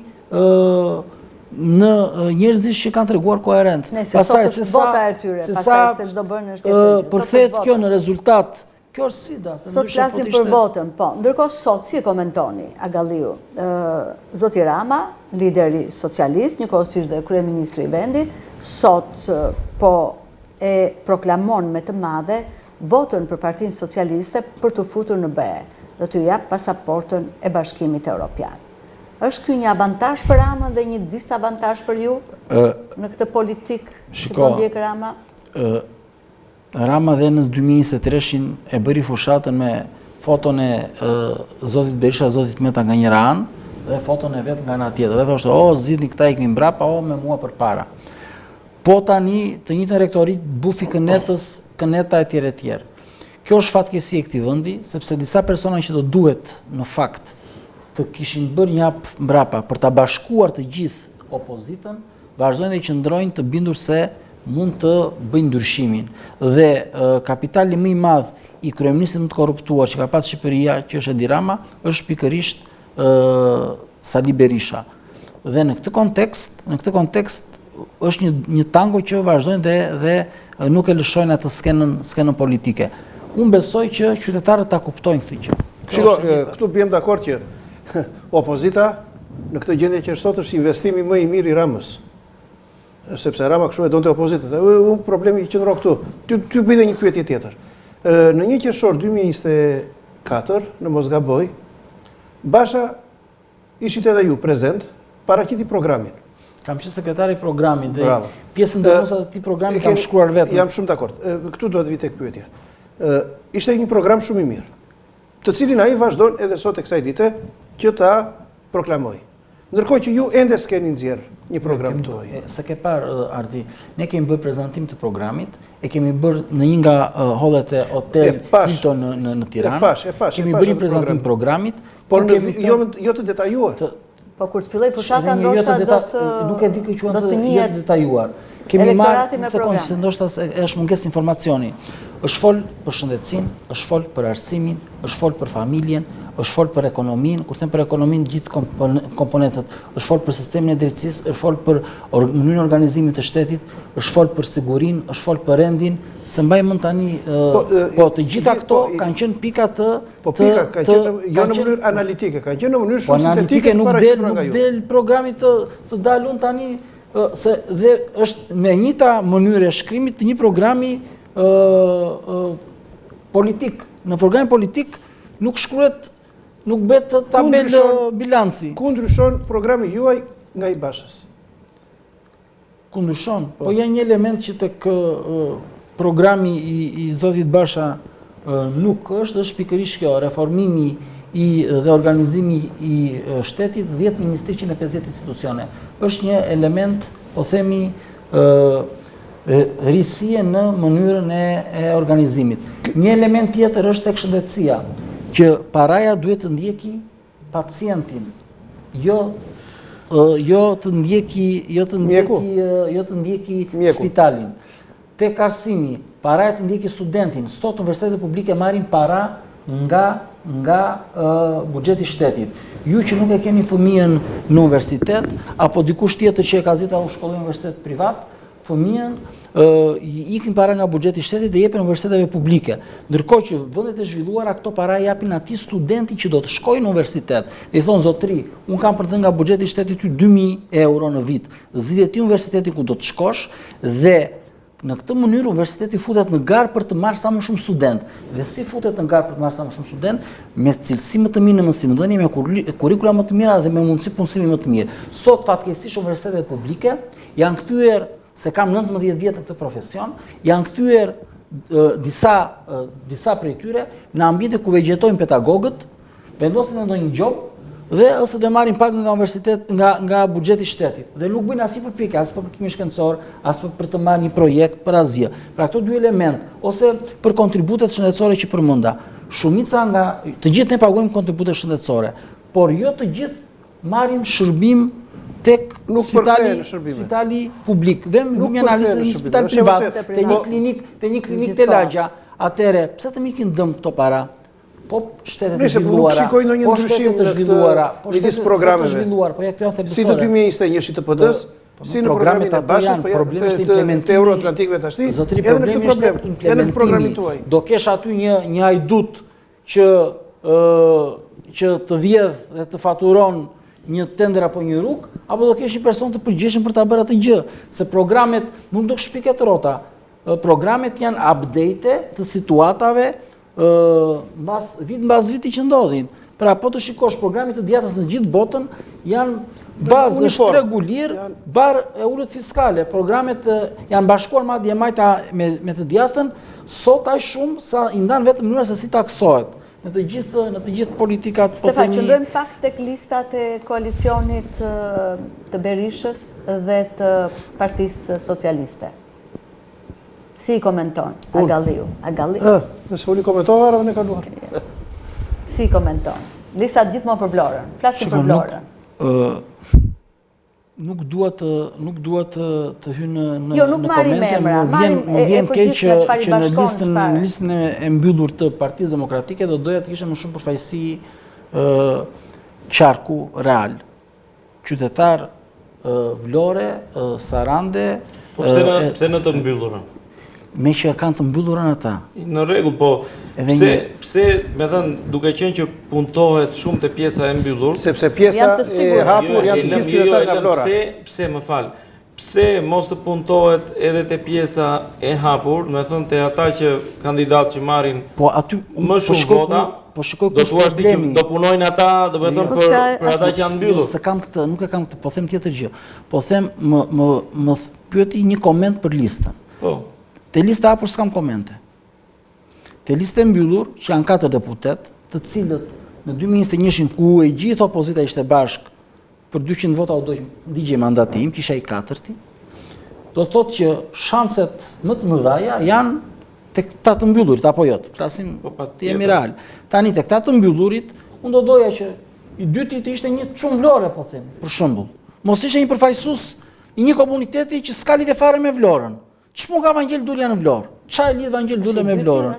në njerëzish që kanë treguar koherencë. Pastaj se sa vota e tyre, pastaj se ç'do bëjnë është tjetër. Përkthehet kjo në rezultat Kjo është sfida, se ndryshe po të ishte... Sot flasim për votën, po. Ndërkohë sot, si e komentoni, Agalliu, Zoti Rama, lideri socialist, njëkohësisht dhe kryeministri i vendit, sot po e proklamon me të madhe votën për Partinë Socialiste për t'u futur në BE, do t'ju japë pasaportën e Bashkimit Europian. Është ky një avantazh për Ramën dhe një disavantazh për ju në këtë politikë që po ndjek Rama? Rama dhe në 2023-shin e bëri fushatën me foton e zotit Berisha, zotit Meta nga njëra anë dhe foton e vet nga ana tjetër. Dhe thoshte, "O zgjidhni këta ikni mbrapa, o me mua përpara." Po tani të njëjtën retorikë bufi kënetës, këneta e tjerë e tjerë. Kjo është fatkeqësi e këtij vendi, sepse disa persona që do duhet në fakt të kishin bërë një hap mbrapa për ta bashkuar të gjithë opozitën, vazhdojnë dhe qëndrojnë të bindur se mund të bëjnë ndryshimin. Dhe kapitali më i madh i kryeministrit më të korruptuar që ka pas Shqipëria, që është Edi Rama, është pikërisht Sali Berisha. Dhe në këtë kontekst, në këtë kontekst është një një tango që vazhdojnë dhe dhe nuk e lëshojnë atë skenën skenën politike. Unë besoj që qytetarët ta kuptojnë këtë gjë. Shiko, këtu biem dakord që opozita në këtë gjendje që është sot është investimi më i mirë i Ramës. Sepse Rama kështu e donte opozitën. Dhe unë problemi qëndron këtu. Ty ty bëj dhe një pyetje tjetër. Në një qershor 2024, në mos gaboj, Basha ishit edhe ju prezent, paraqiti programin. Kam qenë sekretar i programit dhe Bravo. pjesën dërrmuese të atij programi kam shkruar vetë. Jam shumë dakord. Këtu do të vij tek pyetja. Ishte një program shumë i mirë. të cilin ai vazhdon edhe sot e kësaj dite që ta proklamojë. Ndërkohë që ju ende s'keni nxjerrë një program tuaj. S'e ke parë, Ardi, ne kemi bërë prezantim të programit, e kemi bërë në një nga hollet e Hotel Hilton në, në, në Tiranë. E pash, e pash, kemi bërë një prezantim të programit, por në, jo, jo të detajuar. Të, Po kur të fillojë fushata jo ndoshta do të nuk e di kë quan të jo të detajuar. Kemi marrë një sekondë se ndoshta është mungesë informacioni. Është fol për shëndetësinë, është fol për arsimin, është fol për familjen, Është fol për ekonominë, kur them për ekonominë gjithë komponentët, është fol për sistemin e drejtësisë, është fol për mënyrën e organizimit të shtetit, është fol për sigurinë, është fol për rendin, s'e mbaj mend tani, po, po të gjitha këto po, kanë qenë pika të Po pika kanë qenë jo në mënyrë analitike, kanë qenë në mënyrë po, shumë sintetike nuk del nuk del programi të të dal unë tani se dhe është me njëjta mënyrë e shkrimit të një programi ë politik. Në programin politik nuk shkruhet nuk bëhet tabelë bilanci. Ku ndryshon programi juaj nga i Bashës? Ku ndryshon? Po, po ja një element që tek programi i, i Zotit Basha nuk është, është pikërisht kjo, reformimi i dhe organizimi i shtetit, 10 ministri 150 institucione. është një element, po themi, risie në mënyrën e, e organizimit. Një element tjetër është tek shëndetësia, që paraja duhet të ndjeki pacientin, jo jo të ndjeki, jo të ndjeki, jo të ndjeki spitalin. Tek arsimi, paraja të ndjeki studentin. Sot universitetet publike marrin para nga nga buxheti i shtetit. Ju që nuk e keni fëmijën në universitet apo dikush tjetër që e ka zgjedhur ta shkollojë në universitet privat, fëmijën i ikin para nga buxheti i shtetit dhe jepen universiteteve publike. Ndërkohë që vendet e zhvilluara këto para japin atij studenti që do të shkojë në universitet. Dhe i thonë zotri, unë kam për të dhënë nga buxheti i shtetit ty 2000 euro në vit. Zgjidhe ti universitetin ku do të shkosh dhe në këtë mënyrë universiteti futet në garë për të marrë sa më shumë studentë. Dhe si futet në garë për të marrë sa më shumë studentë? Me cilësi më të mirë në mësimdhënie, me kurrikula më të mira dhe me mundësi punësimi më të mirë. Sot fatkeqësisht universitetet publike janë kthyer se kam 19 vjet në këtë profesion, janë kthyer disa disa prej tyre në ambiente ku vegjetojnë pedagogët, vendosin ndonjë gjobë dhe ose do marrin pagën nga universitet nga nga buxheti i shtetit dhe nuk bëjnë asnjë përpjekje as për kërkimin shkencor, as për, për të marrë një projekt për asgjë. Pra këto dy elemente ose për kontributet shëndetësore që përmenda, shumica nga të gjithë ne paguajmë kontribute shëndetësore, por jo të gjithë marrin shërbim tek nuk spitali, spitali publik. Vem nuk janë analizë në një spital privat, te një klinikë, te një klinikë te lagja. Atëherë, pse të më ikin dëm këto para? Po shtetet e zhvilluara, nuk shikoj ndonjë po ndryshim të zhvilluara, po midis programeve. Të zhvilluar, po ja këto janë thelbësore. Si të 2021-shit të PD-s, po, si në programin e Bashës, po problemi është implementimi të euroatlantikëve tashti, zotëri problemi është problem, edhe në programin tuaj. Do kesh aty një një hajdut që ë që të vjedh dhe të faturon një tender apo një rrugë, apo do kesh një person të përgjegjshëm për ta bërë atë gjë, se programet nuk do të shpiket rrota. Programet janë update të situatave ë mbas vit mbas viti që ndodhin. Pra po të shikosh programet të djathtës në gjithë botën janë bazë është regulir barrë e ulët fiskale. Programet janë bashkuar madje e majta me me të djathtën, sot aq shumë sa i ndan vetëm mënyra se si taksohet në të gjithë në të gjithë politikat po Stefan, qëndrojmë pak tek listat e koalicionit të Berishës dhe të Partisë Socialiste. Si i komenton Agalliu? Agalliu. Ë, nëse unë i komentova radhën e kaluar. Si i komenton? Listat gjithmonë për Vlorën. Flasim për Vlorën. Ë nuk dua të nuk dua të të hyj në në jo, nuk në komente, më vjen më vjen keq që që në listën në listën e mbyllur të Partisë Demokratike do doja të kishte më shumë përfaqësi ë qarku real. Qytetar Vlore, Sarande... Po pse në, pse në të mbyllurën? Meqë e kanë të mbyllurën ata. Në rregull, po pse, pse me thënë, duke qenë që puntohet shumë te pjesa e mbyllur... Sepse pjesa e hapur janë të gjithë qytetarë nga Vlora. Pse, pse, më fal, Pse mos të puntohet edhe te pjesa e hapur, me thënë te ata që kandidatë që marrin po aty më po shumë vota, po shikoj ku është problemi. Do punojnë ata, do të thënë për për ata që janë mbyllur. Jo, s'e kam këtë, nuk e kam këtë, po them tjetër gjë. Po them më më më pyeti një koment për listën. Po. Te lista e hapur s'kam komente. Te lista e mbyllur, që janë katër deputetë, të cilët në 2021-shin ku e gjithë opozita ishte bashkë Për 200 vota u dogj digjej mandati im, që isha i katërti. Do të thotë që shanset më të mëdha janë tek këta të mbyllurit apo jo, të flasim po, të jemi real. Tani tek këta të mbyllurit, unë do doja që i dyti të ishte një çun Vlore, po them, për shembull. Mos ishte një përfaqësues i një komuniteti që s'ka lidhje fare me Vlorën. Ç'punë ka Vangjel Dulja në Vlorë? Ça e lidh Vangjel Dulja me Vlorën?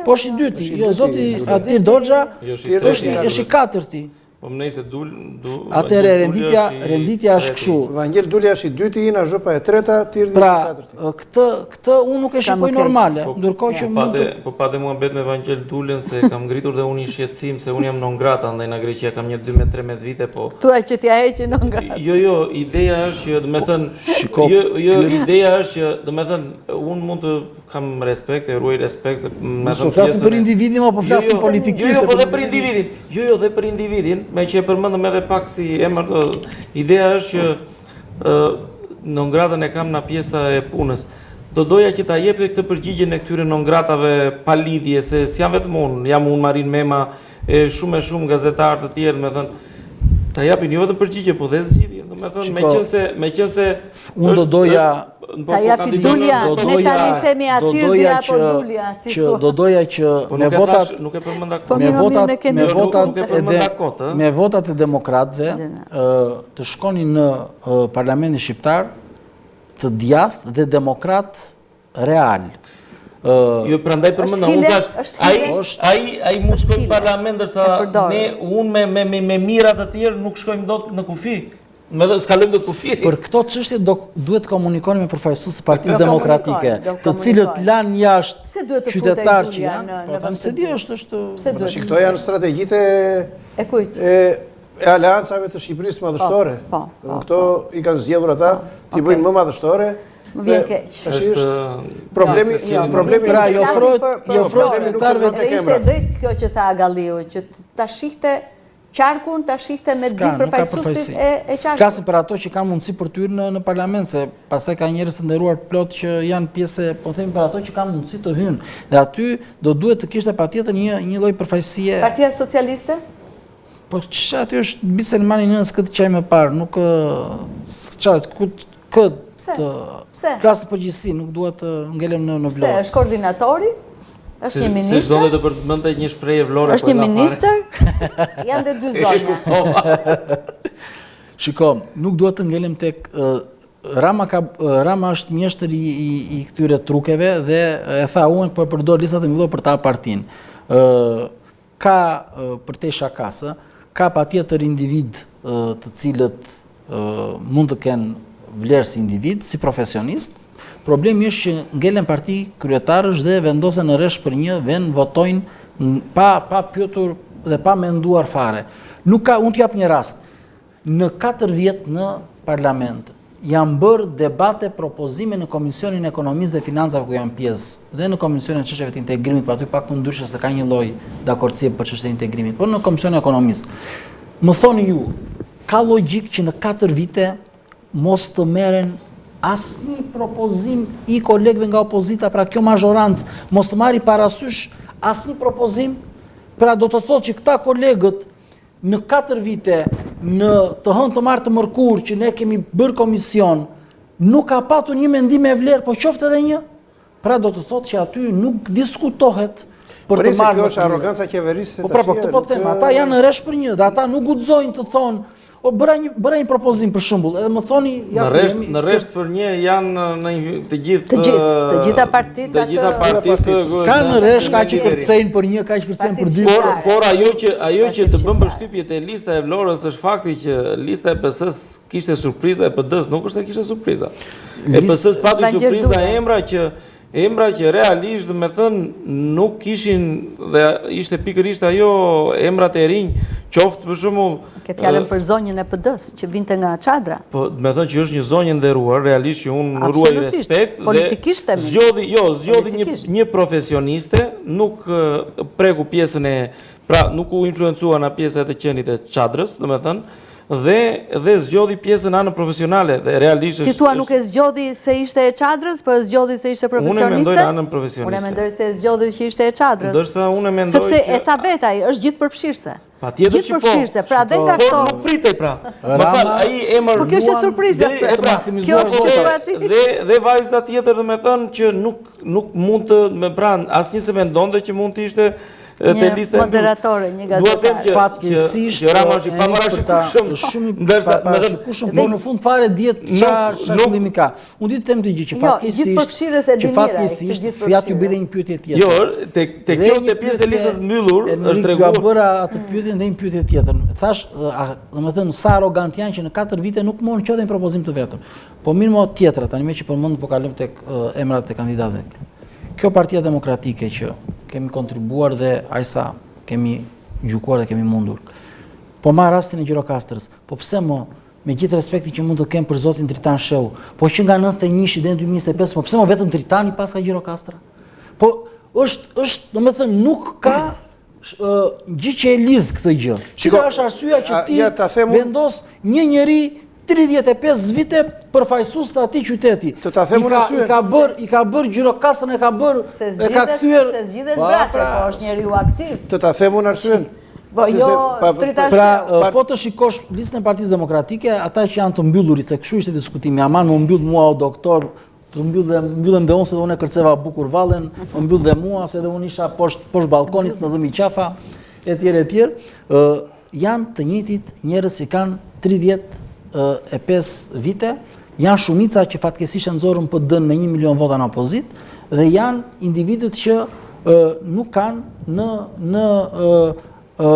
Po është i dyti, jo zoti Atir Doxha, jo, është është i katërti. Po më nejse Dul, du, Atëherë renditja, renditja është kështu. Vangjel Dulja është i dyti, Ina Zhupa e treta, Tirdi pra, i katërti. Pra, këtë këtë unë nuk e shikoj normale, po, ndërkohë që po mund të po pate muhabet me Vangjel Dulën se kam ngritur dhe unë një shqetësim se unë jam non grata andaj në Greqi kam një 12-13 vite po. Thua që t'ia heqin non grata. Jo, jo, ideja është që, domethënë, Shiko, jo, jo, ideja është që, domethënë, unë mund të kam respekt, e ruaj respekt, me thënë po flasim për individin, apo po flasim jo, jo, politikisht? Jo, jo, po dhe për individin. Jo, jo, dhe për individin, meqë e përmendëm edhe pak si emër, të, ideja është që ë non gratën e kam nga pjesa e punës. Do doja që ta jepte këtë përgjigjen e këtyre non gratave pa lidhje, se s'jam vetëm unë, jam unë Marin Mema, e shumë e shumë gazetarë të tjerë, domethënë, ta japin jo vetëm përgjigje, po dhe zgjidhje, domethënë, meqenëse, meqenëse... Unë do doja... Po, ta japi Dulja, ne tani themi Atirdi apo Dulja. Që do doja që po me votat... Nuk e përmenda kot. Po me votat, me votat e me votat e demokratëve të shkonin në parlamentin shqiptar të djathtë dhe demokratë realë. Jo, prandaj përmenda, unë thash, ai ai ai mund të shkojë në parlament ndërsa ne unë me me me me mijëra të tjerë nuk shkojmë dot në kufi. Me dhe s'kalojmë dot kufi. Për këto çështje do duhet të komunikoni me përfaqësues të Partisë Demokratike, të cilët lanë jashtë qytetarë që janë, po tani s'e di është është Po tash këto janë strategjitë e kujt? E e aleancave të Shqipërisë madhështore. Po, po, këto i kanë zgjedhur ata t'i bëjnë më madhështore. Më vjen keq. Tash është problemi, jo, problemi pra i ofrohet i ofrohet qytetarëve të Ishte e drejtë kjo që tha Agalliu, që ta shihte qarkun, ta shihte me gjithë përfaqësuesit e e qarkut. Flasim për ato që kanë mundësi për të hyrë në në parlament, se pastaj ka njerëz të nderuar plot që janë pjesë, po themi për ato që kanë mundësi të hyjnë. Dhe aty do duhet të kishte patjetër një një lloj përfaqësie. Partia Socialiste? Po që aty është bir Selmani nënës kë të qaj më parë, nuk ça ku kë të flas në përgjithësi, nuk dua të ngelem në në Vlorë. Pse është koordinatori? Është një ministër? Se s'donte të përmendte një shprehje Vlore Është një po ministër? Janë dhe dy zonja. Shiko, nuk dua të ngelem tek Rama ka Rama është mjeshtër i i, i këtyre trukeve dhe e tha unë po përdor listat e mbyllura për ta partinë. Ë Ka përtej shakasë, ka patjetër individë të cilët mund të kenë vlerë si individë, si profesionistë. Problemi është që ngelen parti kryetarësh dhe vendosen në rresht për një, vend votojnë pa pa pyetur dhe pa menduar fare. Nuk ka, unë të jap një rast. Në 4 vjet në parlament janë bërë debate propozime në Komisionin e Ekonomisë dhe Financave ku jam pjesë dhe në Komisionin e Çështjeve të Integrimit, po aty pak më ndryshe se ka një lloj dakordësie për çështjet e integrimit, por në Komisionin e Ekonomisë. Më thoni ju, ka logjikë që në 4 vite mos të merren asnjë propozim i kolegëve nga opozita, pra kjo mazhorancë mos të marri parasysh asnjë propozim, pra do të thotë që këta kolegët Në 4 vite, në të hënë të martë të mërkurë që ne kemi bërë komision, nuk ka patur një mendim me vlerë, po qoftë edhe një. Pra do të thotë që aty nuk diskutohet për të marrë. Kjo është arroganca qeverisë Po pra, po këtë po them, ata janë në rresht për një dhe ata nuk guxojnë të thonë O bëra një bëra një propozim për shembull, edhe më thoni ja në rresht në rresht për një janë në të gjithë të gjithë të gjitha partitë të gjitha partitë ka në rresht ka që kërcejnë për një ka që kërcejnë për dy por por ajo që ajo që të bën përshtypje te lista e Vlorës është fakti që lista e PS-s kishte surpriza e PD-s nuk është se kishte surpriza e PS-s pati surpriza emra që Emra që realisht, domethënë, nuk kishin dhe ishte pikërisht ajo emrat e rinj, qoftë për shembull... Ke fjalën për zonjën e PD-s, që vinte nga çadra. Po, domethënë që është një zonjë e nderuar, realisht që unë ruaj respekt. Politikisht e Zgjodhi, jo, zgjodhi një, një profesioniste, nuk preku pjesën e, pra nuk u influencua nga pjesa e të qenit e çadrës, domethënë, dhe dhe zgjodhi pjesën anën profesionale dhe realisht është Ti thua nuk e zgjodhi se ishte e çadrës, po e zgjodhi se ishte profesioniste? Unë e mendoj në anën profesioniste. Unë e mendoj se e zgjodhi që ishte e çadrës. Ndërsa unë e mendoj sepse e tha vetë ai, është gjithëpërfshirëse. Patjetër që po. Gjithëpërfshirëse, pra dhe nga këto. Por nuk pritej pra. Më fal, ai emër Po kjo është surprizë. E pra, kjo është që thua ti. Dhe dhe vajza tjetër domethënë që nuk nuk mund të me pra asnjë s'e mendonte që mund të ishte. Te lista e moderatore, një gazetar. Dua të them që fatkeqësisht që Rama është i paparashikueshëm, shumë i ndërsa paparashikueshëm, por në fund fare dihet ça ça qëllimi ka. Unë di të them të gjithë që jo, fatkeqësisht që fatkeqësisht ja t'ju bëj një pyetje tjetër. Jo, te te kjo te pjesë e listës mbyllur është treguar. Ja bëra atë pyetjen dhe një pyetje tjetër. Thash, domethënë sa arrogant janë që në 4 vite nuk morën qoftë një propozim të vetëm. Po mirë mo tjetra, tani meqë përmendëm po kalojmë tek emrat e kandidatëve. Kjo Partia Demokratike që kemi kontribuar dhe aq sa kemi gjykuar dhe kemi mundur. Po marr rastin e Gjirokastrës, po pse mo me gjithë respektin që mund të kem për zotin Tritan Shehu, po që nga 91-shi deri në 2025, po pse mo vetëm Tritani paska Gjirokastra? Po është është, domethënë nuk ka gjë që e lidh këtë gjë. Cila është arsyeja që ti ja, ta them vendos një njeri 35 vite përfaqësues të atij qyteti. Të ta them unë arsyen. I ka bër, i ka bër Gjirokastrën e ka bër, e ka kthyer. Se zgjidhet po, Braçe, pra, po është njeriu aktiv. Të ta them unë arsyen. Po jo, Tritan Pra, po të shikosh listën e Partisë Demokratike, ata që janë të mbyllurit, se kështu ishte diskutimi, aman më mbyll mua o doktor, Të mbyll dhe mbyllem dhe unë se dhe unë e kërceva bukur vallen, më mbyll dhe mua se dhe unë isha poshtë poshtë ballkonit më dhëmbi qafa etj etj. Ë janë të njëjtit njerëz që kanë 35 vite, janë shumica që fatkeqësisht e nxorën PD-n me 1 milion vota në opozitë dhe janë individët që ë nuk kanë në në ë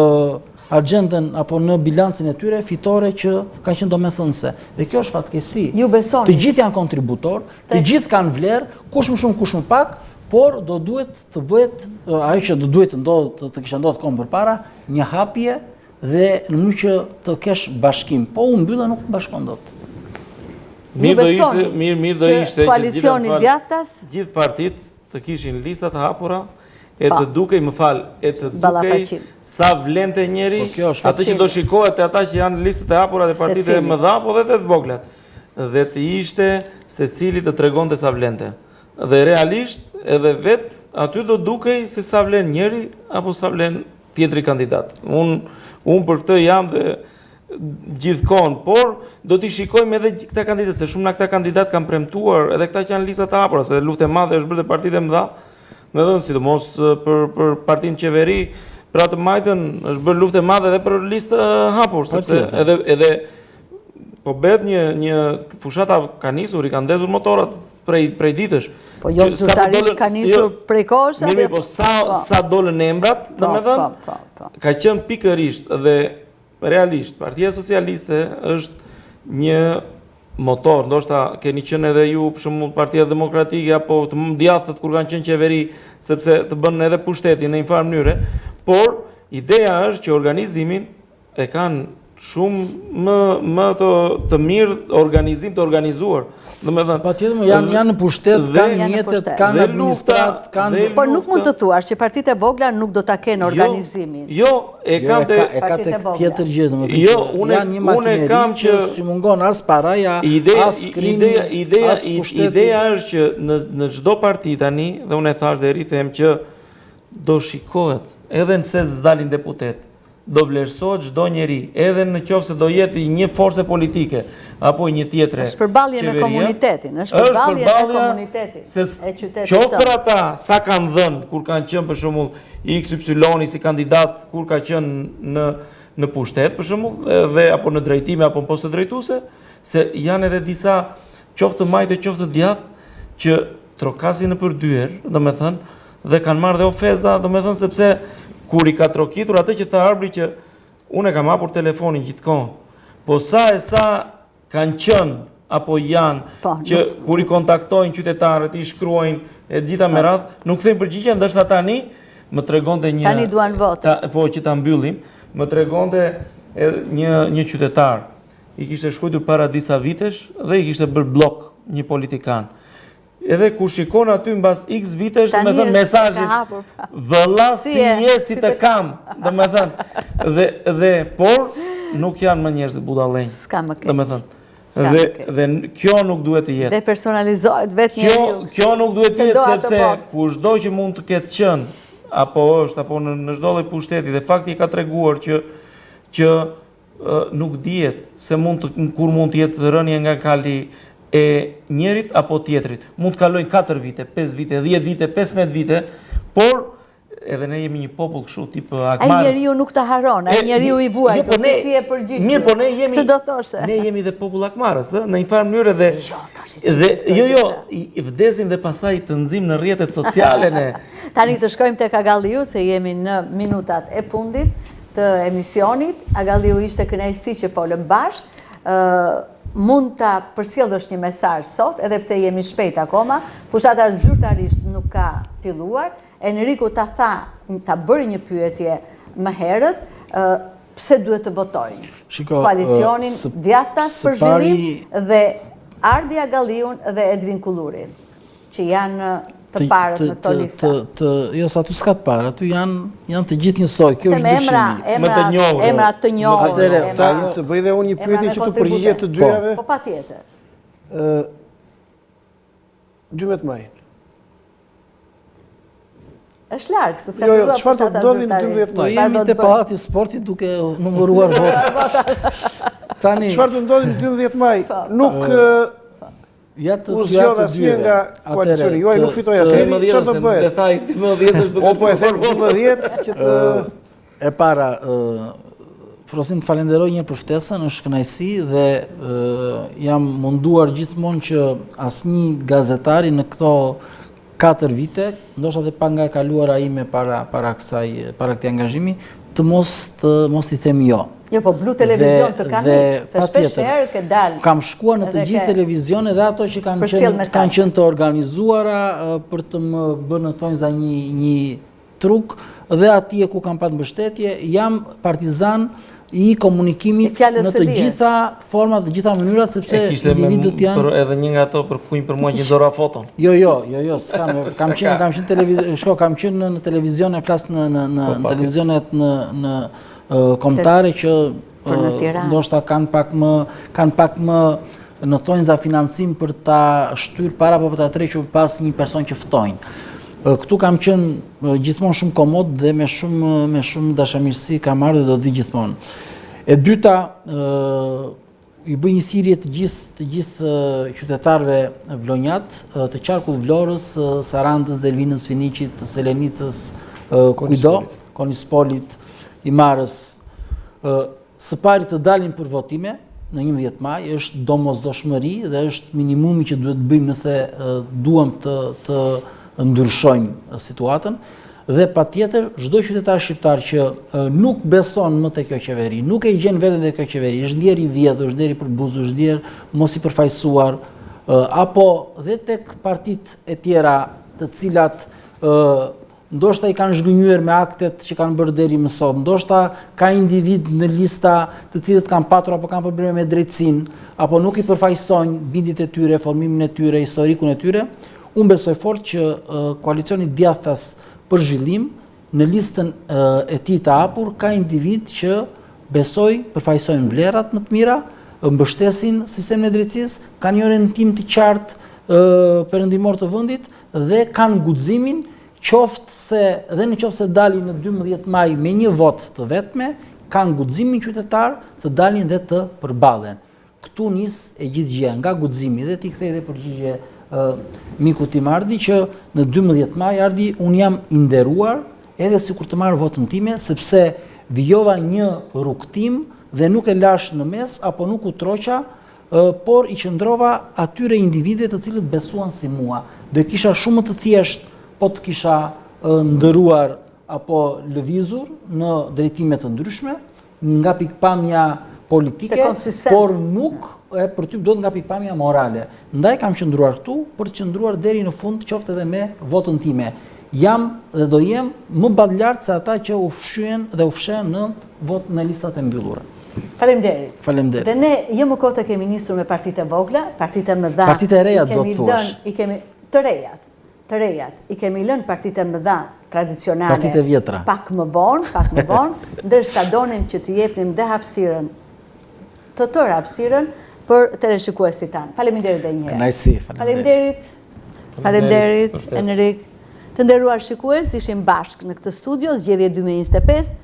agjendën apo në bilancin e tyre fitore që kanë qenë domethënëse. Dhe kjo është fatkeqësi. Ju besoni. Të gjithë janë kontributor, të gjithë kanë vlerë, kush më shumë, kush më pak, por do duhet të bëhet ajo që do duhet të ndodhë, të, të kishte ndodhur kohë përpara, një hapje dhe në mënyrë që të kesh bashkim. Po u mbylle nuk bashkon dot. Mirë do ishte, mirë mirë do ishte koalicioni djathtas, gjithë partitë të kishin lista të hapura e të dukej, më fal, e të dukej sa vlente njëri, po atë që do shikohet te ata që janë listat e hapura dhe partitë e mëdha, po dhe te të voglat. Dhe të ishte secili të tregonte sa vlente. Dhe realisht edhe vetë aty do dukej se sa vlen njëri apo sa vlen tjetri kandidat. Unë un për këtë jam dhe gjithkohën, por do t'i shikojmë edhe këta kandidatë, se shumë nga këta kandidatë kanë premtuar, edhe këta që janë lista të hapura, se luftë e madhe është bërë te partitë e mëdha, domethënë, sidomos për, për partinë qeveri, pra të majtën është bërë luftë e madhe edhe për listë hapur, sepse edhe, edhe po bëhet një, një fushata ka nisur, i kanë ndezur motorat prej, prej ditësh. Po jo zyrtarisht ka nisur jo, prej kohësh. Mirë, po sa, po. sa dolën emrat, po, domethënë, po, po, po. ka qenë pikërisht dhe Realisht, Partia Socialiste është një motor, ndoshta keni qenë edhe ju, për shembull Partia Demokratike apo të djathtët kur kanë qenë qeveri, sepse të bën edhe pushtetin në një farë mënyre, por ideja është që organizimin e kanë shumë më më të të mirë organizim të organizuar. Domethënë, patjetër, janë janë në pushtet, kanë mjetet, kanë administratë, kanë Por nuk mund të thuash që partitë e vogla nuk do ta kenë jo, organizimin. Jo, e jo, kam te e ka tek tjetër gjë, domethënë. Jo, unë janë një makineri kam që s'i mungon as paraja, as krimi, ideja, ideja, as pushteti. Ideja është që në në çdo parti tani, dhe unë e thashë dhe e rithem që do shikohet edhe nëse s'dalin deputet do vlerësohet çdo njeri, edhe në qoftë se do jetë i një force politike apo i një tjetre. Është përballje me komunitetin, është përballje me komunitetin e qytetit. Qoftë për ata sa kanë dhënë kur kanë qenë për shembull XY si kandidat kur ka qenë në në pushtet për shembull dhe apo në drejtime apo në poste drejtuese, se janë edhe disa qoftë të majtë qoftë të djathtë që trokasin nëpër dyer, domethënë, dhe kanë marrë dhe ofeza, domethënë sepse kur i ka trokitur atë që tha Arbri që unë e kam hapur telefonin gjithkohë, po sa e sa kanë qenë apo janë po, që kur i kontaktojnë qytetarët, i shkruajnë e të gjitha me po. radhë, nuk kthejnë përgjigje ndërsa tani më tregonte një Tani duan votën. Po që ta mbyllim, më tregonte një një qytetar i kishte shkruar para disa vitesh dhe i kishte bërë bllok një politikan. Edhe kur shikon aty mbas X vitesh, domethënë mesazhin, pra. vëlla si je si të kam, domethënë, dhe, dhe, por, nuk janë më njerëzit budallenj. S'ka më keq. Domethënë, dhe, dhe kjo nuk duhet të jetë. Depersonalizohet vetë njeriu. Kjo, kjo nuk duhet të jetë, sepse kushdo që mund të ketë qenë, apo është, apo në, në çdo lloj pushteti, dhe fakti e ka treguar që, që nuk dihet se mund të, kur mund të jetë rënia nga kali e njërit apo tjetrit. Mund të kalojnë 4 vite, 5 vite, 10 vite, 15 vite, por Edhe ne jemi një popull kështu tip hakmarrës. Ai njeriu nuk të harron, ai njeriu i vuajtur, jo, po ne, si e përgjigj. Mirë, po ne jemi Këtë do thoshe. Ne jemi dhe popull hakmarrës, ë, në një farë mënyre dhe Jo, tash i dhe jo, jo, i vdesim dhe pastaj të nxim në rrjetet sociale ne. Tani të shkojmë tek Agalliu se jemi në minutat e fundit të emisionit. Agalliu ishte kënaqësi që folëm bashkë. Ë mund ta përcjellësh një mesazh sot, edhe pse jemi shpejt akoma, fushata zyrtarisht nuk ka filluar, Enriku ta tha, ta bëri një pyetje më herët, pse duhet të votojnë koalicionin djathtas për zhvillim dhe Arbi Agalliun dhe Edvin Kullurin, që janë të parët në këto lista. Jo, se aty s'ka të parë, aty janë janë të gjithë njësoj, kjo është dyshimi. Emra, emra, emra të njohur. Atëherë, të bëj dhe unë një pyetje që t'u përgjigjet të dyjave. Po, patjetër. 12 maj. Është larg, se s'ka jo, jo, çfarë do të ndodhi në 12 maj? Do jemi te pallati i sportit duke numëruar votat. Tani çfarë do ndodhi në 12 maj? Po. Nuk ja të u zgjodh asnjë nga koalicioni juaj, nuk fitoi asnjë. Çfarë do bëhet? Dhe tha 12 është duke. O po e them 12 që të E para, Frosin të falenderoj një për ftesën, është kënaqësi dhe jam munduar gjithmonë që asnjë gazetari në këto 4 vite, ndoshta edhe pak nga e kaluara ime para para kësaj para këtij angazhimi, të mos të mos i them jo. Jo, po Blu Televizion të kanë, se shpesh herë ke dalë. Kam shkuar në të gjithë televizionet dhe ato që kanë qenë kanë qenë të organizuara për të më bërë në thonjza një një truk dhe atje ku kam pat mbështetje, jam partizan i komunikimit në të gjitha format, të gjitha mënyrat, sepse individët janë... Për edhe një nga ato për kunj për mua që nxora foton. Jo, jo, jo, jo, s'kam, kam qenë, kam qenë televizion, shko, kam qenë në televizion, e flas në, në, në, po, televizionet në, në kombëtare që Për në Tiranë. Ndoshta kanë pak më kanë pak më në thonjza financim për ta shtyrë para apo për ta tërhequr pas një person që ftojnë. Këtu kam qenë gjithmonë shumë komod dhe me shumë me shumë dashamirësi kam ardhur dhe do të vij gjithmonë. E dyta, i bëj një thirrje të gjithë të gjithë qytetarëve vlonjat, të qarkut Vlorës, Sarandës, Delvinës, Finiqit, Selenicës, kujdo, Konispolit, Himarës, Së pari të dalin për votime në 11 maj është domosdoshmëri dhe është minimumi që duhet të bëjmë nëse duam të të ndryshojmë situatën dhe patjetër çdo qytetar shqiptar që nuk beson më te kjo qeveri, nuk e gjen veten te kjo qeveri, është ndjerë i vjedhur, është ndjerë i përbuzur, është ndjerë mos i përfaqësuar apo dhe tek partitë e tjera të cilat Ndoshta i kanë zhgënjyer me aktet që kanë bërë deri më sot, ndoshta ka individë në lista të cilët kanë patur apo kanë probleme me drejtësinë, apo nuk i përfaqësojnë bindjet e tyre, formimin e tyre, historikun e tyre. Unë besoj fort që koalicioni djathtas për zhvillim në listën e tij të hapur ka individë që besoj përfaqësojnë vlerat më të mira, mbështesin sistemin e drejtësisë, kanë një orientim të qartë perëndimor të vendit dhe kanë guximin qoftë se dhe në qoftë se dalin në 12 maj me një votë të vetme, kanë guximin qytetar të dalin dhe të përballen. Këtu nis e gjithë gjëja nga guximi dhe t'i kthej dhe përgjigje mikut tim Ardi që në 12 maj Ardi unë jam i nderuar edhe sikur të marr votën time sepse vijova një rrugëtim dhe nuk e lashë në mes apo nuk u tërhoqa por i qëndrova atyre individëve të cilët besuan si mua. Do e kisha shumë më të thjeshtë po të kisha ndërruar apo lëvizur në drejtime të ndryshme, nga pikëpamja politike, por nuk e përtyp dot nga pikëpamja morale. Ndaj kam qëndruar këtu për të qëndruar deri në fund, qoftë edhe me votën time. Jam dhe do jem më baltlartë se ata që u fshyen dhe u fshehën në votë në listat e mbyllura. Faleminderit. Faleminderit. Dhe ne jo më kot e kemi nisur me partitë e vogla, partitë e mëdha. Partitë e reja do të thuash. I kemi të rejat, të rejat. I kemi lënë partitë e mëdha tradicionale. Partitë e vjetra. Pak më vonë, pak më vonë, ndërsa donim që të jepnim dhe hapësirën të tërë hapësirën për teleshikuesit tanë. Faleminderit edhe një herë. Kënaqësi, faleminderit. Faleminderit. Faleminderit Enrik. Të nderuar shikues, ishim bashkë në këtë studio Zgjedhje 2025.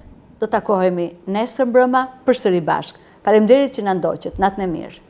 Do takohemi nesër mbrëma përsëri bashkë. Faleminderit që na ndoqët. Natën e mirë.